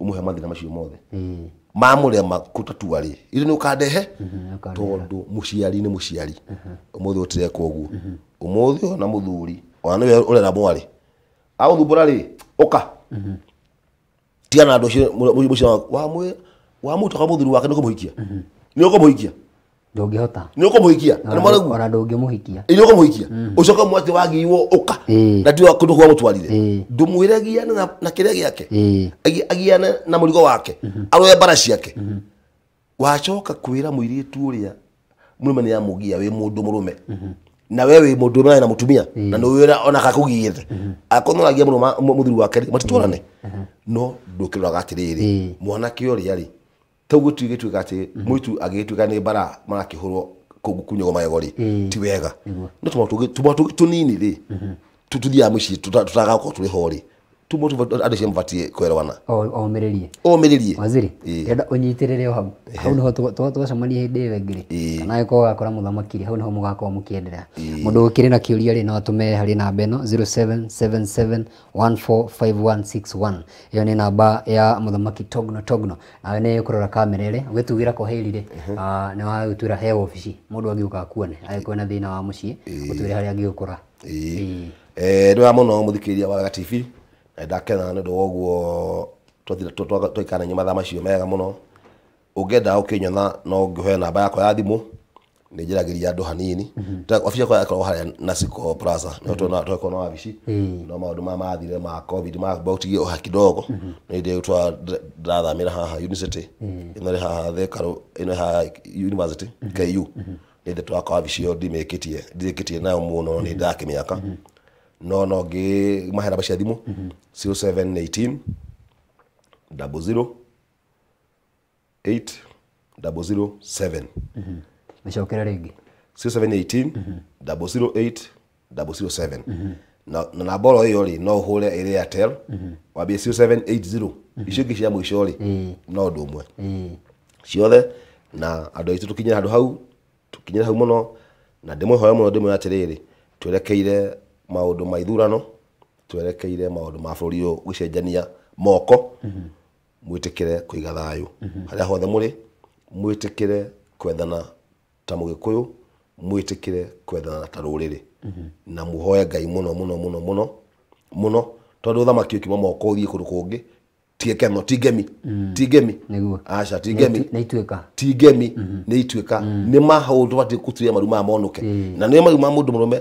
ũmũhe mathĩna macio mothe mamũrema kũtatua rĩ ithe nĩ ũkandehe tondũ mũciari nĩ mũciari ũmũthĩ ũtirekwo ũguo ũmũthĩ ona mũthuri ona nĩwe ũrera mwarĩ agũthumbũra rĩ ũka tigana na andũ acio mũciĩ wamũtua kwa mũthuri wake nĩ ũkũmũhikia nĩ ũkũmũhikia ndũngĩhota nĩ ũkũmũhikia na nĩ ona ndũngĩmũhikia nĩ ũkũmũhikia ũcoke mwatĩ wagiirwo ũka na tiwe kũndũ kwa mũtwarire ndũmwĩre agiane na kĩrĩa gĩake agiane na mũrigo wake arũe mbara ciake wacoka kwĩra mũirĩtu ũrĩa mũrũme nĩ amũgia wĩ mũndũ mũrũme Na we wĩ mũndũ ũmwe na mũtumia na nĩ wĩra ona kakũgiĩte akonoragia mũno mũthuri wake matitwarane no ndũkĩroraga atĩrĩrĩ mwanake ũrĩa rĩ tau gũtuĩka atĩ mũitu agĩtuĩka nĩ mbara marakĩhũrwo kunyogwo magego rĩ ti wega no tũmaũndũ tũnini rĩ tuthiaga mũciĩ tutagakorwo tũrĩ ho rĩ tũmũ andũ cia mabatiĩ kwerwana omĩrĩrie omĩrĩrie waziri ndĩrenda ũnyitĩrĩre o hau hau nĩho twacemania hĩndĩ ĩyo ĩngĩ rĩ kana angĩkorwo ũgakora mũthamaki rĩ hau nĩho mũgakorwo mũkĩenderea mũndũ ũkĩrĩ na kĩũria rĩ no atũme harĩ namba ĩno 0777145161 ĩyo nĩ namba ya mũthamaki Togno Togno nawe nĩ ũkũrora kamera ĩrĩ ũgĩtugĩra kwaheri rĩ nĩ wagĩtwĩra he wabici mũndũ angĩũka akuone angĩkorwo na thĩna wa mũciĩ ũtwĩre harĩa angĩgũkora. Nĩ wega mũno mũthikĩrĩria wa Wega TV na ndakena nĩ ũndũ wa ũguo twaikara na inyuĩ mathaa macio mega mũno. Ũngĩenda ũkĩnyona no ngĩhoe namba yakwa ya thimũ nĩ njĩragĩria andũ hanini. Wabici yakwa yakoragwo harĩa Nasiko Plaza no twakorwo na wabici no maũndũ maya mathire ma COVID ma gũtigie o kidogo nĩ ndĩ ndĩrathamĩra haha university ĩno ĩrĩ haha Thika ĩno haha university KU nĩ ndĩ twaka wabici ĩyo ndirĩkĩtie nayo mũno nĩ ndakĩmĩaka no no ngĩ mahe namba cia thimũ 0718 00 8 007. Mĩcokere rĩngĩ 0718 008 007 na namba oro ĩyo rĩ no ũhũre ĩrĩ Airtel wambie 0780 icio ingĩ cia mũico rĩ no ũndũ ũmwe ciothe na andũ aitũ tũkinyĩre handũ hau tũkinyĩre hau mũno na ndĩmwĩhoe mũno ndĩmwĩre atĩrĩrĩ twerekeire maũndũ ma ithurano twerekeire maũndũ ma bũrũri ũyũ gũcenjania moko mwĩtĩkĩre kũiga thayũ harĩa hothe mũrĩ mwĩtĩkĩre kwendana ta mũgĩkũyũ mwĩtĩkĩre kwendana ta rũrĩrĩ na mũhoe Ngai mũno mũno mũno mũno mũno tondũ ũthamaki ũkiuma moko ũthiĩ kũndũ kũngĩ ti gĩkeno ti ngemi ti ngemi aca ti ngemi nĩ ituĩka ti ngemi nĩ ituĩka nĩ maũndũ batiĩ gũturia maru maya monũke na nĩ maru ma mũndũ mũrũme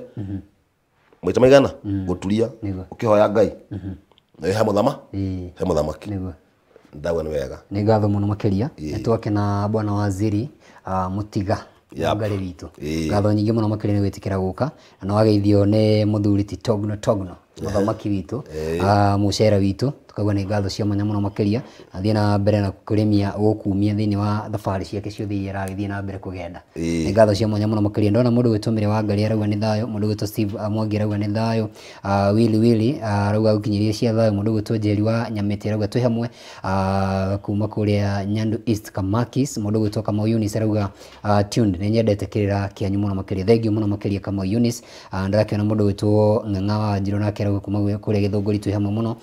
maita maigana gũturia ũkĩhoya Ngai na he mũthama he mũthamaki ndauga nĩ wega nĩ ngatho mũno makĩria nĩ twakena bwana waziri Mũtiga ngarĩ witũ ngatho nyingĩ mũno makĩria nĩ gwĩtĩkĩra gũka na nĩwageithio nĩ mũthuri ti Togno Togno mũthamaki witũ mũcera witũ tukaigua nĩ ngatho cia mwanya mũno makĩria athiĩ na mbere na kũrĩmia gũkumia thĩinĩ wa thabarĩ ciake ciothe iria aragĩthiĩ na mbere kũgenda nĩ ngatho cia mwanya mũno makĩria ndona mũndũ gwĩtwo Mĩrĩ wa Ngarĩ arauga nĩ thayũ mũndũ gwĩtwo Steve Mwangi arauga nĩ thayũ Willy Willy arauga gũkinyĩria cia thayũ mũndũ gwĩtwo Njeri wa Nyamĩtĩ arauga twĩ hamwe kuma kũrĩa Nyandu East Kamakis mũndũ gwĩtwo Kamau Eunice arauga tuned nĩ nyendete kĩrĩra kĩanyu mũno makĩria thank you mũno makĩria Kamau Eunice ndĩrakĩona mũndũ gwĩtwo Ng'ang'a wa Njirũ nake arauga kuma kũrĩa Gĩthũngũri twĩ hamwe mũno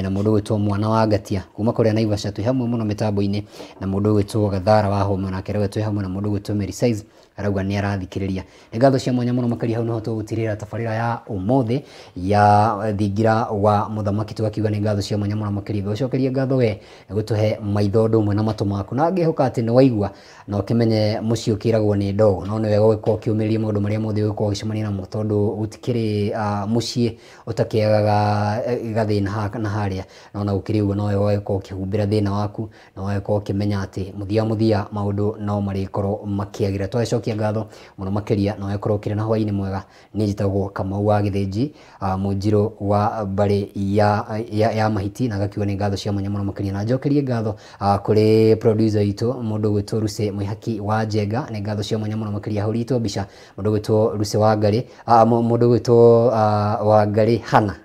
na mũndũ gwĩtwo Mwana wa Ngatia kuma kũrĩa Naivasha twĩ hamwe mũno mĩtambo-inĩ na mũndũ gwĩtwo Gathara wa Homa nake arauga twĩ hamwe na mũndũ gwĩtwo Mary Size arauga nĩ arathikĩrĩria nĩ ngatho cia mwanya mũno makĩria hau nĩho tũgũtirĩra tabarĩra ya ũmũthĩ ya thingira wa mũthamaki tũgakiuga nĩ ngatho cia mwanya mũno makĩria ngũcokeria ngatho we gũtũhe maitho ũndũ ũmwe na matũ maku na ngĩhoka atĩ nĩ waigua na ũkĩmenye mũciĩ ũkĩragwo nĩ ndogo no nĩ wega ũgĩkorwo ũkĩũmĩrĩria maũndũ marĩa mothe ũgĩkorwo ũgĩcemania namo tondũ gũtikĩrĩ mũciĩ ũtakĩagaga gathĩna haha na harĩa no na gũkĩrĩ ũguo no wega ũgagĩkorwo ũkĩhumbĩra thĩna waku na ũgagĩkorwo ũkĩmenya atĩ mũthia mũthia maũndũ no marĩkorwo makĩagĩra twacokia ngatho mũno makĩria na ũgagĩkorwo ũkĩrĩ na hwaĩ-inĩ mwega niĩ njĩtagwo Kamau wa Gĩthĩnji mũnjirũ wa mbarĩ ya Mahiti na ngakiuga nĩ ngatho cia mwanya mũno makĩria na njokerie ngatho kũrĩ producer witũ mũndũ gwĩtwo Ruse Mwĩhaki wa Njenga nĩ ngatho cia mwanya mũno makĩria ahũrĩtwo mbica mũndũ gwĩtwo Ruse wa Ngarĩ mũndũ gwĩtwo wa Ngarĩ Hana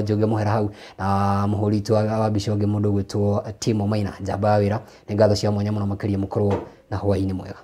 Njoge mũhera hau na mũhũri witũ wa mbica ũngĩ mũndũ gwĩtwo Timo Maina njamba ya wĩra nĩ ngatho cia mwanya mũno makĩria mũkorwo na hwaĩ-inĩ mwega.